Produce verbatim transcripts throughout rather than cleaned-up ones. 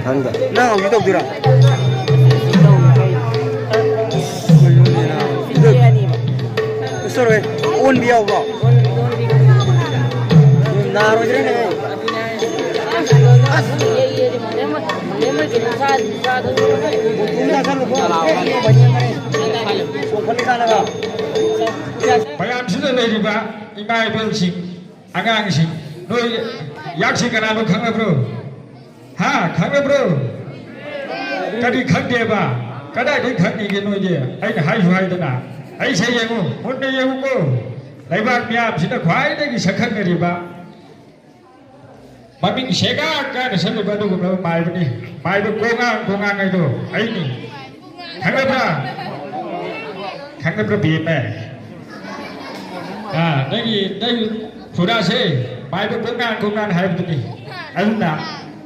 ꯊꯪꯗ꯫ ꯅꯪ ꯍꯧꯖꯤꯛ ꯇꯧꯗꯣꯏꯔꯣ? ꯁꯣꯔꯣꯏ, ꯑꯣꯟꯕꯤ ꯌꯥꯎꯕ꯭ꯔꯣ? ꯅꯥꯔꯣꯏꯗ꯭ꯔꯦꯅꯦ꯫ ꯑꯁ꯫ ꯃꯌꯥꯝꯁꯤꯗ ꯂꯩꯔꯤꯕ ꯏꯃꯥ ꯏꯕꯦꯜꯁꯤꯡ, ꯑꯉꯥꯡꯁꯤꯡ, ꯅꯣꯏ ꯌꯥꯛꯁꯤ ꯀꯅꯥꯅꯣ ꯈꯪꯅꯕ꯭ꯔꯣ? ꯍꯥ, ꯈꯪꯅꯕ꯭ꯔꯣ? ꯀꯔꯤ ꯈꯪꯗꯦꯕ? ꯀꯗꯥꯏꯗꯒꯤ ꯈꯪꯉꯤꯒꯦ ꯅꯣꯏꯗꯤ? ꯑꯩꯅ ꯍꯥꯏꯁꯨ ꯍꯥꯏꯗꯅ꯫ ꯑꯩꯁꯦ ꯌꯦꯡꯉꯨ, ꯃꯨꯟꯅ ꯌꯦꯡꯉꯨꯀꯣ꯫ ꯂꯩꯕꯥꯛ ꯃꯤꯌꯥꯝꯁꯤꯅ ꯈ꯭ꯋꯥꯏꯗꯒꯤ ꯁꯛꯈꯪꯅꯔꯤꯕ, ꯃꯃꯤꯡ ꯁꯦꯒꯥ ꯀꯥꯏꯅ ꯁꯛꯂꯤꯕ ꯑꯗꯨꯒꯨꯝꯂꯕ ꯃꯥꯏꯕꯅꯤ꯫ ꯃꯥꯏꯕ ꯀꯣꯉꯥꯡ ꯀꯣꯉꯥꯡ ꯍꯥꯏꯗꯣ ꯑꯩꯅꯤ꯫ ꯈꯪꯅꯕ꯭ꯔꯥ? ꯈꯪꯅꯕ꯭ꯔꯥ, ꯕꯦꯝꯃ? ꯑꯥ, ꯅꯪꯒꯤ, ꯅꯪꯒꯤ ꯈꯨꯔꯥꯁꯦ ꯃꯥꯏꯕ ꯀꯣꯉꯥꯡ ꯀꯣꯉꯥꯡ ꯍꯥꯏꯕꯗꯨꯅꯤ꯫ ꯑꯗꯨꯅ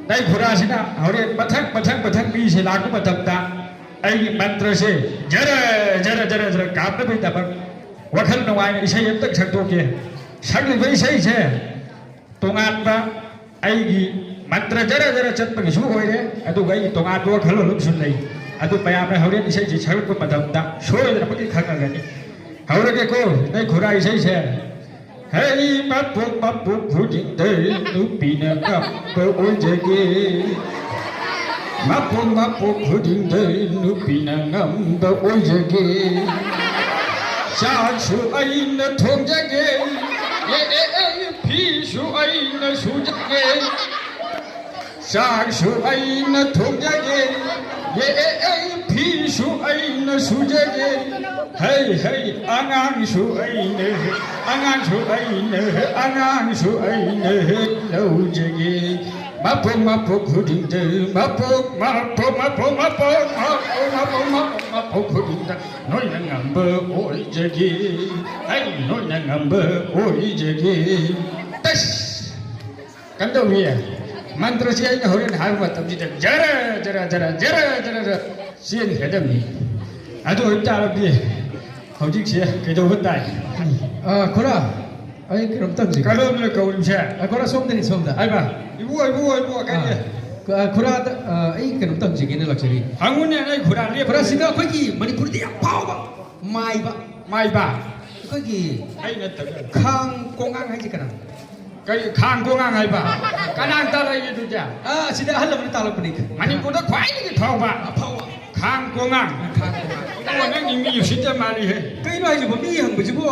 ꯅꯪ ꯈꯨꯔꯥꯁꯤꯅ ꯍꯣꯔꯦꯟ ꯃꯊꯪ, ꯃꯊꯪ, ꯃꯊꯪ ꯃꯤꯁꯦ ꯂꯥꯛꯄ ꯃꯇꯝꯗ ꯑꯩꯒꯤ ꯃꯟꯇ꯭ꯔꯁꯦ ꯖꯔ, ꯖꯔ, ꯖꯔ, ꯖꯔ ꯀꯥꯞꯅꯕꯒꯤꯗꯃꯛ ꯋꯥꯈꯜ ꯅꯨꯡꯉꯥꯏꯅ ꯏꯁꯩ ꯑꯝꯇꯪ ꯁꯛꯇꯣꯛꯀꯦ꯫ ꯁꯛꯂꯤꯕ ꯏꯁꯩꯁꯦ ꯇꯣꯉꯥꯟꯕ ꯑꯩꯒꯤ ꯃꯟꯇ꯭ꯔ ꯖꯔ ꯖꯔ ꯆꯠꯄꯒꯤꯁꯨ ꯑꯣꯏꯔꯦ, ꯑꯗꯨꯒ ꯑꯩꯒꯤ ꯇꯣꯉꯥꯟꯕ ꯋꯥꯈꯜꯂꯣꯟ ꯑꯃꯁꯨ ꯂꯩ꯫ ꯑꯗꯨ ꯃꯌꯥꯝꯅ ꯍꯣꯔꯦꯟ ꯏꯁꯩꯁꯤ ꯁꯛꯂꯛꯄ ꯃꯇꯝꯗ ꯁꯣꯏꯗꯅꯃꯛꯀꯤ ꯈꯪꯉꯒꯅꯤ꯫ ꯍꯧꯔꯒꯦꯀꯣ, ꯏꯇꯩ ꯈꯨꯔꯥ ꯏꯁꯩꯁꯦ꯫ ꯍꯩ ꯃꯄꯣꯛ ꯃꯄꯣꯛ ꯈꯨꯗꯤꯡꯗ ꯅꯨꯄꯤꯅ ꯉꯝꯕ ꯑꯣꯏꯖꯒꯦ꯫ ꯃꯄꯣꯛ ꯃꯄꯣꯛ ꯈꯨꯗꯤꯡꯗ ꯅꯨꯄꯤꯅ ꯉꯝꯕ ꯑꯣꯏꯖꯒꯦ꯫ ꯆꯥꯛꯁꯨ ꯑꯩꯅ ꯊꯣꯡꯖꯒꯦ꯫ ꯑꯦ, ꯑꯦ, ꯑꯦ, ꯐꯤꯁꯨ ꯑꯩꯅ ꯁꯨꯖꯒꯦ꯫ ꯆꯥꯛꯁꯨ ꯑꯩꯅ ꯊꯣꯡꯖꯒꯦ꯫ ꯑꯦ, ꯑꯦ, ꯑꯦ, ꯐꯤꯁꯨ ꯑꯩꯅ ꯁꯨꯖꯒꯦ꯫ ꯍꯩ, ꯍꯩ, ꯑꯉꯥꯡꯁꯨ ꯑꯩꯅ, ꯑꯉꯥꯡꯁꯨ ꯑꯩꯅ, ꯑꯉꯥꯡꯁꯨ ꯑꯩꯅ ꯂꯧꯖꯒꯦ꯫ ꯃꯄꯣꯛ ꯃꯄꯣꯛ ꯈꯨꯗꯤꯡꯗ, ꯃꯄꯣꯛ, ꯃꯄꯣꯛ, ꯃꯄꯣꯛ, ꯃꯄꯣꯛ, ꯃꯄꯣꯛ, ꯃꯄꯣꯛ, ꯃꯄꯣꯛ, ꯃꯄꯣꯛ ꯈꯨꯗꯤꯡꯗ ꯅꯣꯏꯅ ꯉꯝꯕ ꯑꯣꯏꯖꯒꯦ꯫ ꯑꯩ ꯅꯣꯏꯅ ꯉꯝꯕ ꯑꯣꯏꯖꯒꯦ꯫ ꯇꯁ! ꯀꯝꯗꯧꯅꯤ? ꯃꯟꯇ꯭ꯔꯁꯤ ꯑꯩꯅ ꯍꯣꯔꯦꯟ ꯍꯥꯏꯕ ꯃꯇꯝꯁꯤꯗ ꯖꯔ, ꯖꯔ, ꯖꯔ, ꯖꯔ, ꯖꯔ, ꯖꯔ ꯆꯦꯟꯈ꯭ꯔꯗꯕꯅꯤ꯫ ꯑꯗꯨ ꯑꯣꯏꯕ ꯇꯥꯔꯗꯤ ꯍꯧꯖꯤꯛꯁꯦ ꯀꯩꯗꯧꯕ ꯇꯥꯏ? ꯑ, ꯈꯨꯔꯥ, ꯑꯩ ꯀꯩꯅꯣꯝꯇ ꯍꯪꯖꯒꯦ꯫ ꯀꯗꯣꯝꯗ ꯀꯧꯔꯤꯕꯁꯦ? ꯑ, ꯈꯨꯔꯥ, ꯁꯣꯝꯗꯅꯤ, ꯁꯣꯝꯗ꯫ ꯍꯥꯏꯕ? ꯏꯕꯨꯡꯉꯣ, ꯏꯕꯨꯡꯉꯣ, ꯏꯕꯨꯡꯉꯣ, ꯀꯔꯤ? ꯑꯥ, ꯈꯨꯔꯥꯗ, ꯑꯥ, ꯑꯩ ꯀꯩꯅꯣꯝꯇ ꯍꯪꯖꯒꯦꯅ ꯂꯥꯛꯆꯔꯤ꯫ ꯍꯪꯉꯨꯅꯦ, ꯅꯪ ꯈꯨꯔꯥ ꯂꯦꯞꯄ꯫ ꯈꯨꯔꯥ, ꯁꯤꯗ ꯑꯩꯈꯣꯏꯒꯤ ꯃꯅꯤꯄꯨꯔꯗ ꯌꯥꯝ ꯐꯥꯎꯕ ꯃꯥꯏꯕ꯫ ꯃꯥꯏꯕ? ꯑꯩꯈꯣꯏꯒꯤ ꯑꯩ ꯅꯠꯇꯕ꯫ ꯈꯥꯡ ꯀꯣꯡꯉꯥꯡ ꯍꯥꯏꯁꯦ ꯀꯅꯥ? ꯀꯔꯤ ꯈꯥꯡ ꯀꯣꯡꯉꯥꯡ ꯍꯥꯏꯕ? ꯀꯅꯥꯅ ꯇꯥꯛꯂꯛꯏ ꯑꯗꯨꯗꯤ? ꯑꯥ, ꯁꯤꯗ ꯑꯍꯜ ꯑꯃꯅ ꯇꯥꯛꯂꯛꯄꯅꯤ꯫ ꯃꯅꯤꯄꯨꯔꯗ ꯈ꯭ꯋꯥꯏꯗꯒꯤ ꯐꯥꯎꯕ ꯑꯐꯥꯎꯕ꯫ ꯈꯥꯡ ꯀꯣꯡꯉꯥꯡ꯫ ꯈꯥꯡ ꯀꯣꯡꯉꯥꯡ꯫ ꯏꯕꯨꯡꯉꯣ, ꯅꯪꯗꯤ ꯃꯤ ꯎꯁꯤꯠꯇ ꯃꯥꯜꯂꯤꯍꯦ꯫ ꯀꯩꯅꯣ ꯍꯥꯏꯁꯤꯕꯣ? ꯃꯤ ꯍꯪꯕꯁꯤꯕꯨ,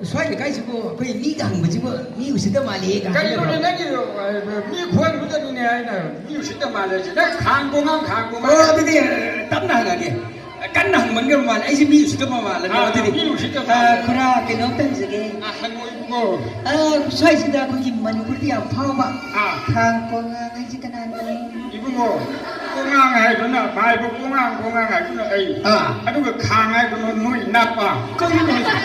ꯁ꯭ꯋꯥꯏ ꯂꯩꯀꯥꯏꯁꯤꯕꯨ ꯑꯩꯈꯣꯏ ꯃꯤꯒ ꯍꯪꯕꯁꯤꯕꯨ ꯃꯤ ꯎꯁꯤꯠꯇ ꯃꯥꯜꯂꯤꯍꯦ ꯀꯥꯏꯅ ꯀꯩꯅꯣꯅꯦ ꯍꯥꯏꯕ꯭ꯔꯣ? ꯅꯪꯒꯤ, ꯑ, ꯃꯤ ꯈꯨꯍꯪꯗꯨꯗꯅꯤꯅꯦ ꯑꯩꯅ ꯃꯤ ꯎꯁꯤꯠꯇ ꯃꯥꯜꯂꯦ ꯍꯥꯏꯁꯦ꯫ ꯅꯪ ꯈꯥꯡ ꯀꯣꯡꯉꯥꯡ, ꯈꯥꯡ ꯀꯣꯡꯉꯥꯡ꯫ ꯑꯣ, ꯑꯗꯨꯗꯤ, ꯑ, ꯇꯞꯅ ꯍꯪꯉꯒꯦ꯫ ꯀꯟꯅ ꯍꯪꯃꯟꯈ꯭ꯔꯕ ꯃꯥꯜꯂꯦ꯫ ꯑꯩꯁꯦ ꯃꯤ ꯎꯁꯤꯠꯇꯕ ꯃꯥꯜꯂꯦ꯫ ꯑꯥ, ꯑꯗꯨꯗꯤ, ꯃꯤ ꯎꯁꯤꯠꯇꯕ ꯑ, ꯃꯥꯜꯂꯦ꯫ ꯈꯨꯔꯥ, ꯀꯩꯅꯣꯝꯇ ꯍꯪꯖꯒꯦ꯫ ꯑꯥ, ꯍꯪꯉꯣ ꯏꯕꯨꯡꯉꯣ꯫ ꯑ, ꯁ꯭ꯋꯥꯏꯁꯤꯗ ꯑꯩꯈꯣꯏꯒꯤ ꯃꯅꯤꯄꯨꯔꯗ ꯌꯥꯝ ꯐꯥꯎꯕ ꯑꯥ꯫ ꯈꯥꯡ ꯀꯣꯡꯉꯥꯡ ꯍꯥꯏꯁꯦ ꯀꯅꯥꯅꯣ? ꯏꯕꯨꯡꯉꯣ, ꯀꯣꯡꯉꯥꯡ ꯍꯥꯏꯗꯨꯅ ꯃꯥꯏꯕ ꯀꯣꯡꯉꯥꯡ, ꯀꯣꯡꯉꯥꯡ ꯍꯥꯏꯗꯨꯅ ꯑꯩ꯫ ꯑꯥ꯫ ꯑꯗꯨꯒ ꯈꯥꯡ ꯍꯥꯏꯗꯨꯅ ꯅꯣꯏ ꯅꯥꯄꯥ꯫ ꯀꯔꯤꯅꯣ ꯍꯥꯏꯁꯦ?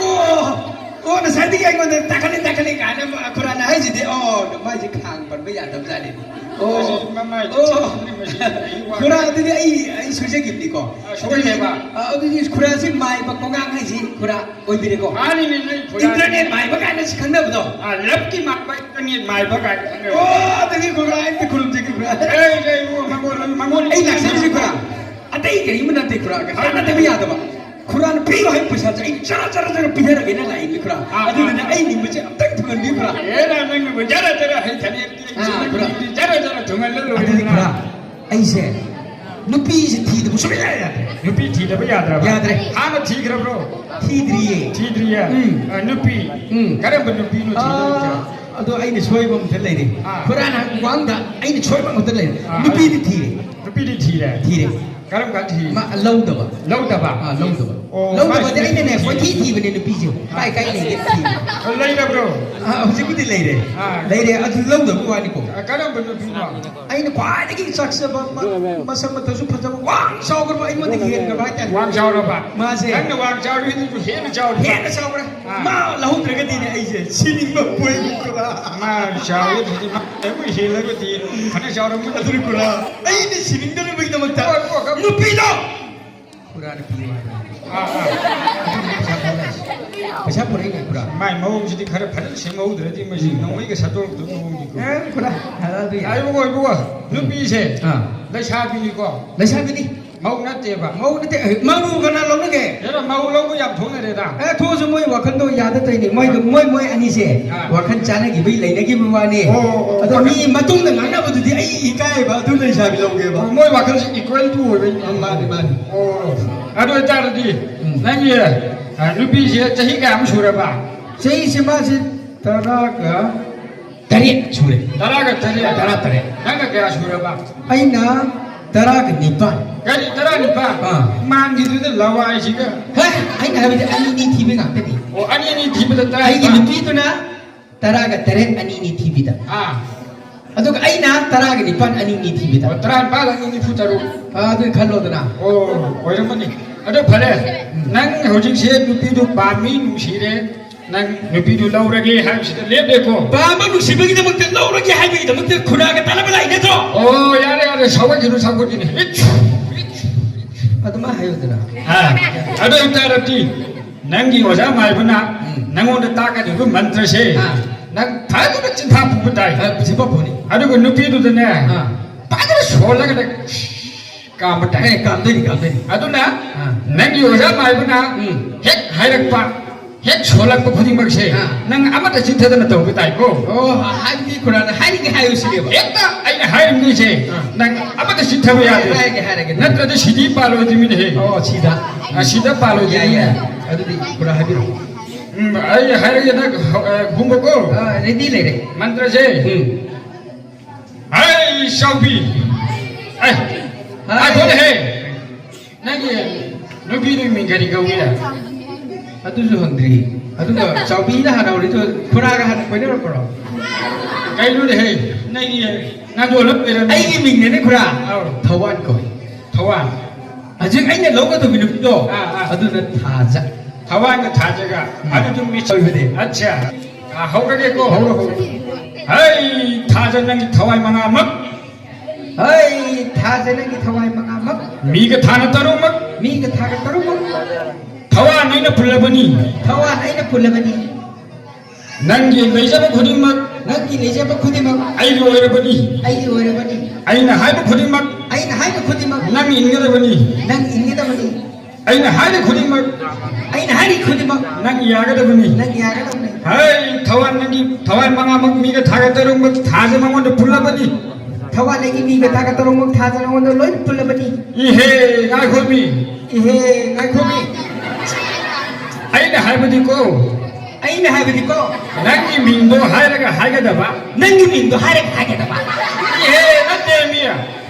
ꯑꯣ, ꯑꯣ, ꯉꯁꯥꯏꯗꯒꯤ ꯑꯩꯉꯣꯟꯗ ꯇꯥꯈꯠꯂꯤ, ꯇꯥꯈꯠꯂꯤ ꯀꯥꯏꯅ ꯈꯨꯔꯥꯅ ꯍꯥꯏꯁꯤꯗꯤ꯫ ꯑꯣ, ꯃꯥꯏꯁꯦ ꯈꯥꯡ ꯄꯟꯕ ꯌꯥꯗꯕꯖꯥꯠꯅꯤ꯫ ꯑꯣ, ꯑꯁꯤ ꯃꯃꯥꯏ ꯑꯣ꯫ ꯆꯤꯛꯄꯅꯤ ꯃꯁꯤ꯫ ꯑꯩ ꯋꯥ ꯈꯨꯔꯥ, ꯑꯗꯨꯗꯤ ꯑꯩ, ꯑꯩ ꯁꯣꯏꯖꯈꯤꯕꯅꯤꯀꯣ꯫ ꯑꯥ, ꯁꯣꯏꯔꯦꯕ꯫ ꯑꯗꯨꯗꯤ, ꯑ, ꯑꯗꯨꯗꯤ ꯈꯨꯔꯥꯁꯤ ꯃꯥꯏꯕ ꯀꯣꯡꯉꯥꯡ ꯍꯥꯏꯁꯤ ꯈꯨꯔꯥ ꯑꯣꯏꯕꯤꯔꯦꯀꯣ? ꯃꯥꯅꯤꯅꯦ, ꯅꯣꯏ ꯈꯨꯔꯥ꯫ ꯏꯟꯇꯔꯅꯦꯠ ꯃꯥꯏꯕ ꯀꯥꯏꯅ ꯈꯪꯅꯕꯗꯣ? ꯑꯥ, ꯂꯞꯀꯤ ꯃꯥꯏꯕ, ꯏꯟꯇꯔꯅꯦꯠ ꯃꯥꯏꯕ ꯀꯥꯏꯅ ꯈꯪꯅꯕ꯫ ꯑꯣ, ꯑꯗꯨꯗꯤ ꯈꯨꯔꯥ, ꯑꯩ ꯑꯝꯇ ꯈꯨꯔꯨꯝꯖꯒꯦ ꯈꯨꯔꯥ꯫ ꯑꯦ, ꯑꯦ, ꯏꯕꯨꯡꯉꯣ, ꯃꯉꯣꯟ-, ꯃꯉꯣꯟ-, ꯑꯩ ꯂꯥꯛꯆꯔꯤꯁꯦ ꯈꯨꯔꯥ, ꯑꯇꯩ ꯀꯔꯤꯝꯕ ꯅꯠꯇꯦ ꯈꯨꯔꯥ, ꯀꯥꯟꯅꯗꯕ ꯌꯥꯗꯕ꯫ ꯈꯨꯔꯥꯅ ꯄꯤꯌꯨ ꯍꯥꯏꯕ ꯄꯩꯁꯥꯁꯦ ꯑꯩ ꯖꯔ ꯖꯔ ꯖꯔ ꯄꯤꯊꯔꯒꯦꯅ ꯂꯥꯛꯏꯅꯤ ꯈꯨꯔꯥ꯫ ꯑꯥ, ꯑꯗꯨꯗꯨꯅ ꯑꯥ꯫ ꯑꯩ ꯅꯤꯡꯕꯁꯦ ꯑꯝꯇꯪ ꯊꯨꯡꯍꯟꯕꯤꯌꯨ ꯈꯨꯔꯥ꯫ ꯑꯦ, ꯅꯪ, ꯅꯪꯅꯕꯨ ꯖꯔ ꯖꯔ ꯍꯩꯊꯔꯦ, ꯑꯥ, ꯈꯨꯔꯥ꯫ ꯖꯔ ꯖꯔ ꯊꯨꯡꯍꯜꯂ ꯂꯣꯏꯔꯦ ꯑꯗꯨꯗꯤ ꯅꯪ꯫ ꯈꯨꯔꯥ, ꯑꯩꯁꯦ ꯅꯨꯄꯤꯁꯦ ꯊꯤꯗꯕ ꯁꯨꯡꯌꯥ ꯌꯥꯗ꯭ꯔꯦ꯫ ꯅꯨꯄꯤ ꯊꯤꯗꯕ ꯌꯥꯗ꯭ꯔꯕ? ꯌꯥꯗ꯭ꯔꯦ꯫ ꯍꯥꯟꯅ ꯊꯤꯈ꯭ꯔꯕ꯭ꯔꯣ? ꯊꯤꯗ꯭ꯔꯤꯌꯦ꯫ ꯊꯤꯗ꯭ꯔꯤꯌꯦ? ꯎꯝ꯫ ꯑ, ꯅꯨꯄꯤ? ꯎꯝ꯫ ꯀꯔꯝꯕ ꯅꯨꯄꯤꯅꯣ ꯊꯤꯗꯣꯏꯁꯦ? ꯑꯥ, ꯑꯗꯣ ꯑꯩꯅ ꯁꯣꯏꯕ ꯑꯃꯇ ꯂꯩꯔꯦ꯫ ꯑꯥ꯫ ꯈꯨꯔꯥꯅ ꯍꯪꯕ ꯋꯥꯍꯪꯗ ꯑꯩꯅ ꯁꯣꯏꯕ ꯑꯃꯇ ꯂꯩꯔꯦ꯫ ꯑꯥ꯫ ꯅꯨꯄꯤꯗꯤ ꯊꯤꯔꯦ꯫ ꯅꯨꯄꯤꯗꯤ ꯊꯤꯔꯦ? ꯊꯤꯔꯦ꯫ ꯀꯔꯝ ꯀꯥꯟ ꯊꯤ? ꯃꯥ ꯂꯧꯗꯕ꯫ ꯂꯧꯗꯕ? ꯑꯥ, ꯂꯧꯗꯕ꯫ ꯑꯣ, ꯂꯧꯗꯕꯗꯤ ꯃꯥꯁꯤ ꯑꯩꯅꯅꯦ ꯅꯨꯄꯤ ꯀꯣꯏꯊꯤ ꯊꯤꯕꯅꯦ ꯅꯨꯄꯤꯁꯦ꯫ ꯀꯥꯏ ꯀꯥꯏ ꯂꯩꯒꯦ ꯊꯤꯕ꯫ ꯑꯣ, ꯂꯩꯔꯕ꯭ꯔꯣ? ꯑꯥ, ꯍꯧꯖꯤꯛꯄꯨꯗꯤ ꯂꯩꯔꯦ꯫ ꯑꯥ꯫ ꯂꯩꯔꯦ, ꯑꯗꯨ ꯂꯧꯗꯕ ꯋꯥꯅꯤꯀꯣ꯫ ꯑ, ꯀꯔꯝꯕ ꯅꯨꯄꯤꯅꯣ? ꯑꯩꯅ ꯈ꯭ꯋꯥꯏꯗꯒꯤ ꯆꯥꯛꯆꯕ, ꯃ-, ꯃꯁꯛ ꯃꯇꯧꯁꯨ ꯐꯖꯕ, ꯋꯥꯡ ꯆꯥꯎꯈ꯭ꯔꯕ, ꯑꯩꯉꯣꯟꯗꯒꯤ ꯍꯦꯟꯈ꯭ꯔꯕ ꯍꯥꯏꯇꯥꯔꯦ꯫ ꯋꯥꯡ ꯆꯥꯎꯔꯕ? ꯃꯥꯁꯦ ꯅꯪꯅ ꯋꯥꯡ ꯆꯥꯎꯔꯤꯗꯨꯁꯨ ꯍꯦꯟꯅ ꯆꯥꯎꯔꯕ? ꯍꯦꯟꯅ ꯆꯥꯎꯈ꯭ꯔꯦ꯫ ꯑꯥ꯫ ꯃꯥ ꯂꯧꯍꯧꯗ꯭ꯔꯒꯗꯤꯅꯦ ꯑꯩꯁꯦ ꯁꯤꯅꯤꯡꯕ ꯄꯣꯏꯕ ꯈꯨꯔꯥ꯫ ꯃꯥ ꯆꯥꯎꯔꯦ, ꯍꯧꯖꯤꯛ ꯃꯥ ꯑꯩꯕꯨ ꯍꯦꯜꯂꯒꯗꯤ ꯐꯅ ꯆꯥꯎꯔꯝꯒꯅꯤ꯫ ꯑꯗꯨꯅ ꯈꯨꯔꯥ, ꯑꯩꯅ ꯁꯤꯅꯤꯡꯗꯅꯕꯒꯤꯗꯃꯛꯇ ꯍꯣꯏ, ꯍꯣꯏ, ꯍꯣꯏ꯫ ꯅꯨꯄꯤꯗꯣ ꯈꯨꯔꯥꯅ ꯄꯤꯌꯨ ꯍꯥꯏꯕ꯫ ꯑꯥ, ꯑꯥ꯫ ꯑꯗꯨꯅꯤ ꯄꯩꯁꯥ ꯊꯥꯅꯔꯤꯁꯦ꯫ ꯄꯩꯁꯥ ꯄꯨꯔꯛꯏꯅꯦ, ꯈꯨꯔꯥ꯫ ꯃꯥꯏ ꯃꯑꯣꯡꯁꯤꯗꯤ ꯈꯔ ꯐꯖꯅ ꯁꯦꯝꯍꯧꯗ꯭ꯔꯗꯤ ꯃꯁꯤ ꯅꯣꯡꯃꯩꯒ ꯁꯠꯇꯣꯔꯛꯇꯣꯏ ꯃꯑꯣꯡꯅꯤꯀꯣ꯫ ꯑꯦ, ꯈꯨꯔꯥ, ꯍꯔꯥꯎꯕ ꯌꯥꯏ꯫ ꯑꯥ, ꯏꯕꯨꯡꯉꯣ, ꯏꯕꯨꯡꯉꯣ, ꯅꯨꯄꯤꯁꯦ ꯑꯥ꯫ ꯂꯩꯁꯥꯕꯤꯅꯤꯀꯣ꯫ ꯂꯩꯁꯥꯕꯤꯅꯤ꯫ ꯃꯧ ꯅꯠꯇꯦꯕ꯫ ꯃꯧ ꯅꯠꯇꯦ, ꯑꯦ, ꯃꯧ ꯀꯅꯥ ꯂꯧꯅꯒꯦ? ꯍꯦꯔꯥ, ꯃꯧ ꯂꯧꯕ ꯌꯥꯝ ꯊꯣꯛꯅꯔꯦꯗ꯫ ꯑꯦ, ꯊꯣꯛꯑꯁꯨ ꯃꯣꯏ ꯋꯥꯈꯜꯗꯣ ꯌꯥꯗ ꯇꯧꯔꯤꯅꯦ꯫ ꯃꯣꯏꯗꯣ, ꯑꯥ꯫ ꯃꯣꯏ, ꯃꯣꯏ ꯑꯅꯤꯁꯦ ꯑꯥ꯫ ꯋꯥꯈꯜ ꯆꯥꯟꯅꯈꯤꯕꯩ ꯂꯩꯅꯈꯤꯕ ꯋꯥꯅꯤ꯫ ꯑꯣ, ꯑꯣ, ꯑꯣ, ꯑꯗꯣ ꯋꯥꯈꯜ ꯃꯤ ꯃꯇꯨꯡꯗ ꯉꯥꯡꯅꯕꯗꯨꯗꯤ ꯑꯩ ꯏꯀꯥꯏꯕ, ꯑꯗꯨ ꯂꯩꯁꯥꯕꯤ ꯂꯧꯒꯦꯕ꯫ ꯑꯣ, ꯃꯣꯏ ꯋꯥꯈꯜꯁꯦ equal to ꯑꯣꯏꯕꯩꯅꯦ꯫ ꯑꯥ, ꯃꯥꯅꯤ, ꯃꯥꯅꯤ꯫ ꯑꯣ, ꯑꯗꯨ ꯑꯣꯏꯇꯥꯔꯗꯤ ꯎꯝ꯫ ꯅꯪꯒꯤ, ꯑ, ꯅꯨꯄꯤꯁꯦ ꯆꯍꯤ ꯀꯌꯥꯃꯨꯛ ꯁꯨꯔꯕ? ꯆꯍꯤꯁꯦ ꯃꯥꯁꯦ ꯇꯔꯥꯒ ꯇꯔꯦꯠ ꯁꯨꯔꯦ꯫ ꯇꯔꯥꯒ ꯇꯔꯦꯠ? ꯇꯔꯥ ꯇꯔꯦꯠ꯫ ꯅꯪꯅ ꯀꯌꯥ ꯁꯨꯔꯕ? ꯑꯩꯅ ꯇꯔꯥꯒ ꯅꯤꯄꯥꯟ꯫ ꯀꯔꯤ ꯇꯔꯥꯅꯤꯄꯥꯟ? ꯑꯥ꯫ ꯃꯥꯡꯈꯤꯗꯨꯗ ꯂꯋꯥꯏꯁꯤꯒ꯫ ꯍꯦ, ꯑꯩꯅ ꯍꯥꯏꯕꯗꯤ ꯑꯅꯤ ꯑꯅꯤ ꯊꯤꯕ ꯉꯥꯛꯇꯅꯤ꯫ ꯑꯣ, ꯑꯅꯤ ꯑꯅꯤ ꯊꯤꯕꯗ ꯇꯔꯥꯅꯤꯄꯥꯟ꯫ ꯑꯩꯒꯤ ꯅꯨꯄꯤꯗꯨꯅ ꯇꯔꯥꯒ ꯇꯔꯦꯠ ꯑꯅꯤ ꯑꯅꯤ ꯊꯤꯕꯤꯗ꯫ ꯑꯥ꯫ ꯑꯗꯨꯒ ꯑꯩꯅ ꯇꯔꯥꯒ ꯅꯤꯄꯥꯟ ꯑꯅꯤ ꯑꯅꯤ ꯊꯤꯕꯤꯗ꯫ ꯑꯣ, ꯇꯔꯥꯅꯤꯄꯥꯟ ꯑꯅꯤ ꯅꯤꯐꯨ ꯇꯔꯨꯛ꯫ ꯑꯥ, ꯑꯗꯨ ꯈꯜꯂꯣꯗꯅ꯫ ꯑꯣ, ꯑꯣꯏꯔꯝꯃꯅꯤ꯫ ꯑꯗꯣ ꯐꯔꯦ, ꯎꯝ꯫ ꯅꯪ ꯍꯧꯖꯤꯛꯁꯦ ꯅꯨꯄꯤꯗꯨ ꯄꯥꯝꯃꯤ, ꯅꯨꯡꯁꯤꯔꯦ, ꯅꯪ ꯅꯨꯄꯤꯗꯨ ꯂꯧꯔꯒꯦ ꯍꯥꯏꯕꯁꯤꯗ ꯂꯦꯞꯂꯦꯀꯣ꯫ ꯄꯥꯝꯕ ꯅꯨꯡꯁꯤꯕꯒꯤꯗꯃꯛꯇ ꯂꯧꯔꯒꯦ ꯍꯥꯏꯕꯒꯤꯗꯃꯛꯇ ꯈꯨꯔꯥꯒ ꯇꯥꯟꯅꯕ ꯂꯥꯛꯏ ꯅꯠꯇ꯭ꯔꯣ? ꯑꯣ, ꯌꯥꯔꯦ, ꯌꯥꯔꯦ, ꯁꯥꯎꯒꯠꯈꯤꯅꯨ, ꯁꯥꯎꯒꯠꯈꯤꯅꯨ꯫ ꯏꯠ! ꯑꯗꯨꯃꯥꯏ ꯍꯥꯏꯌꯨꯗꯅ꯫ ꯑꯥ, ꯑꯗꯨ ꯑꯣꯏꯇꯥꯔꯗꯤ ꯅꯪꯒꯤ ꯑꯣꯖꯥ ꯃꯥꯏꯕꯅ ꯎꯝ꯫ ꯅꯪꯉꯣꯟꯗ ꯇꯥꯛꯀꯗꯧꯔꯤꯕ ꯃꯟꯇ꯭ꯔꯁꯦ ꯑꯥ꯫ ꯅꯪ ꯐꯖꯅ ꯆꯤꯟꯐꯥ ꯄꯨꯕ ꯇꯥꯏ꯫ ꯑ, ꯆꯤꯟꯐꯥ ꯄꯨꯅꯤ꯫ ꯑꯗꯨꯒ ꯅꯨꯄꯤꯗꯨꯗꯅꯦ ꯑꯥ꯫ ꯐꯖꯅ ꯁꯣꯜꯂꯒꯅꯦ ꯀꯥꯝꯕ ꯇꯥꯏ꯫ ꯑꯦ, ꯀꯥꯝꯗꯣꯏꯅꯤ, ꯀꯥꯝꯗꯣꯏꯅꯤ꯫ ꯑꯗꯨꯅ ꯑꯥ꯫ ꯅꯪꯒꯤ ꯑꯣꯖꯥ ꯃꯥꯏꯕꯅ ꯎꯝ꯫ ꯍꯦꯛ ꯍꯥꯏꯔꯛꯄ, ꯍꯦꯛ ꯁꯣꯜꯂꯛꯄ ꯈꯨꯗꯤꯡꯃꯛꯁꯦ ꯑꯥ꯫ ꯅꯪ ꯑꯃꯠꯇ ꯆꯤꯠꯊꯗꯅ ꯇꯧꯕ ꯇꯥꯏꯀꯣ꯫ ꯑꯣ, ꯍꯥꯏꯕꯗꯤ ꯈꯨꯔꯥꯅ ꯍꯥꯏꯔꯤꯒꯦ ꯍꯥꯏꯌꯨ ꯁꯤꯅꯦꯕ꯫ ꯍꯦꯛꯇ ꯑꯩꯅ ꯍꯥꯏꯔꯤꯕꯈꯩꯁꯦ ꯑꯥ꯫ ꯅꯪ ꯑꯃꯠꯇ ꯆꯤꯠꯊꯕ ꯌꯥꯗꯦ꯫ ꯍꯥꯏꯔꯒꯦ, ꯍꯥꯏꯔꯒꯦ꯫ ꯅꯠꯇ꯭ꯔꯗꯤ ꯁꯤꯗꯤ ꯄꯥꯜꯂꯣꯏꯗ꯭ꯔꯤꯃꯤꯅꯦꯍꯦ꯫ ꯑꯣ, ꯁꯤꯗ꯫ ꯑꯥ, ꯁꯤꯗ ꯄꯥꯜꯂꯣꯏꯗ꯭ꯔꯤꯃꯤꯅꯦ꯫ ꯌꯥꯏ, ꯌꯥꯏ꯫ ꯑꯗꯨꯗꯤ ꯈꯨꯔꯥ ꯍꯥꯏꯕꯤꯔꯣ꯫ ꯎꯝ, ꯑꯩ ꯍꯥꯏꯔꯒꯦ, ꯅꯪ, ꯑ, ꯈꯨꯝꯃꯣꯀꯣ꯫ ꯑꯥ, ready ꯂꯩꯔꯦ꯫ ꯃꯟꯇ꯭ꯔꯁꯦ꯫ ꯎꯝ꯫ ꯍꯩ, ꯆꯥꯎꯕꯤ! ꯑꯦ, ꯍꯥꯏ꯫ ꯉꯥꯏꯈꯣꯅꯦꯍꯦ! ꯅꯪꯒꯤ ꯅꯨꯄꯤꯗꯨꯒꯤ ꯃꯤꯡ ꯀꯔꯤ ꯀꯧꯏ? ꯑꯗꯨꯁꯨ ꯍꯪꯗ꯭ꯔꯤ꯫ ꯑꯗꯨꯒ ꯆꯥꯎꯕꯤꯅ ꯍꯥꯟꯅ ꯍꯧꯔꯤꯗꯣ ꯈꯨꯔꯥꯒ ꯍꯥꯟꯅ ꯀꯣꯏꯅꯔꯛꯄ꯭ꯔꯣ? ꯀꯩꯅꯣꯅꯦꯍꯦ, ꯅꯪꯒꯤ ꯅꯥꯟꯗꯣ ꯍꯜꯂꯛ ꯂꯩꯔꯝꯃꯤ꯫ ꯑꯩꯒꯤ ꯃꯤꯡꯅꯦꯅꯦ ꯈꯨꯔꯥ꯫ ꯑꯧ꯫ ꯊꯧꯕꯥꯜ ꯀꯧꯏ꯫ ꯊꯧꯕꯥꯜ꯫ ꯍꯧꯖꯤꯛ ꯑꯩꯅ ꯂꯧꯒꯗꯧꯕ ꯅꯨꯄꯤꯗꯣ, ꯑꯥ, ꯑꯥ꯫ ꯑꯗꯨꯅ ꯊꯥꯖ꯫ ꯊꯧꯕꯥꯜꯒ ꯊꯥꯖꯒ꯫ ꯎꯝ꯫ ꯑꯗꯨ ꯑꯗꯨꯝ ꯃꯤ ꯑꯣꯏꯕꯅꯦ꯫ ꯑꯠꯆꯥ꯫ ꯑꯥ, ꯍꯧꯔꯒꯦꯀꯣ꯫ ꯍꯧꯔꯣ, ꯍꯧꯔꯣ꯫ ꯍꯩ, ꯊꯥꯖ ꯅꯪꯒꯤ ꯊꯋꯥꯏ ꯃꯉꯥꯃꯛ꯫ ꯍꯩ, ꯊꯥꯖ ꯅꯪꯒꯤ ꯊꯋꯥꯏ ꯃꯉꯥꯃꯛ꯫ ꯃꯤꯒ ꯊꯥꯅ ꯇꯔꯨꯛꯃꯛ꯫ ꯃꯤꯒ ꯊꯥꯅ ꯇꯔꯨꯛꯃꯛ꯫ ꯊꯋꯥꯟ ꯑꯩꯅ ꯄꯨꯜꯂꯕꯅꯤ꯫ ꯊꯋꯥꯟ ꯑꯩꯅ ꯄꯨꯜꯂꯕꯅꯤ꯫ ꯅꯪꯒꯤ ꯂꯩꯖꯕ ꯈꯨꯗꯤꯡꯃꯛ ꯅꯪꯒꯤ ꯂꯩꯖꯕ ꯈꯨꯗꯤꯡꯃꯛ ꯑꯩꯒꯤ ꯑꯣꯏꯔꯕꯅꯤ꯫ ꯑꯩꯒꯤ ꯑꯣꯏꯔꯕꯅꯤ꯫ ꯑꯩꯅ ꯍꯥꯏꯕ ꯈꯨꯗꯤꯡꯃꯛ ꯑꯩꯅ ꯍꯥꯏꯕ ꯈꯨꯗꯤꯡꯃꯛ ꯅꯪ ꯏꯟꯒꯗꯕꯅꯤ꯫ ꯅꯪ ꯏꯟꯒꯗꯕꯅꯤ꯫ ꯑꯩꯅ ꯍꯥꯏꯔꯤ ꯈꯨꯗꯤꯡꯃꯛ ꯑꯩꯅ ꯍꯥꯏꯔꯤ ꯈꯨꯗꯤꯡꯃꯛ ꯅꯪ ꯌꯥꯒꯗꯕꯅꯤ꯫ ꯅꯪ ꯌꯥꯒꯗꯕꯅꯤ꯫ ꯍꯩ, ꯊꯋꯥꯟ ꯅꯪꯒꯤ ꯊꯋꯥꯟ ꯃꯉꯥꯃꯛ ꯃꯤꯒ ꯊꯥꯒ ꯇꯔꯨꯛꯃꯛ ꯊꯥꯖ ꯃꯉꯣꯟꯗ ꯄꯨꯜꯂꯕꯅꯤ꯫ ꯊꯋꯥꯟ ꯑꯩꯒꯤ ꯃꯤꯒ ꯊꯥꯒ ꯇꯔꯨꯛꯃꯛ ꯊꯥꯖ ꯅꯉꯣꯟꯗ ꯂꯣꯏ ꯄꯨꯜꯂꯕꯅꯤ꯫ ꯏꯍꯦ, ꯉꯥꯏꯈꯣꯃꯤ꯫ ꯏꯍꯦ, ꯉꯥꯏꯈꯣꯃꯤ꯫ ꯑꯩꯅ ꯍꯥꯏꯕꯗꯤꯀꯣ꯫ ꯑꯩꯅ ꯍꯥꯏꯕꯗꯤꯀꯣ꯫ ꯅꯪꯒꯤ ꯃꯤꯡꯗꯣ ꯍꯥꯏꯔꯒ ꯍꯥꯏꯒꯗꯕ꯫ ꯅꯪꯒꯤ ꯃꯤꯡꯗꯣ ꯍꯥꯏꯔꯒ ꯍꯥꯏꯒꯗꯕ꯫ ꯏꯍꯦ, ꯅꯠꯇꯦ ꯃꯤ꯫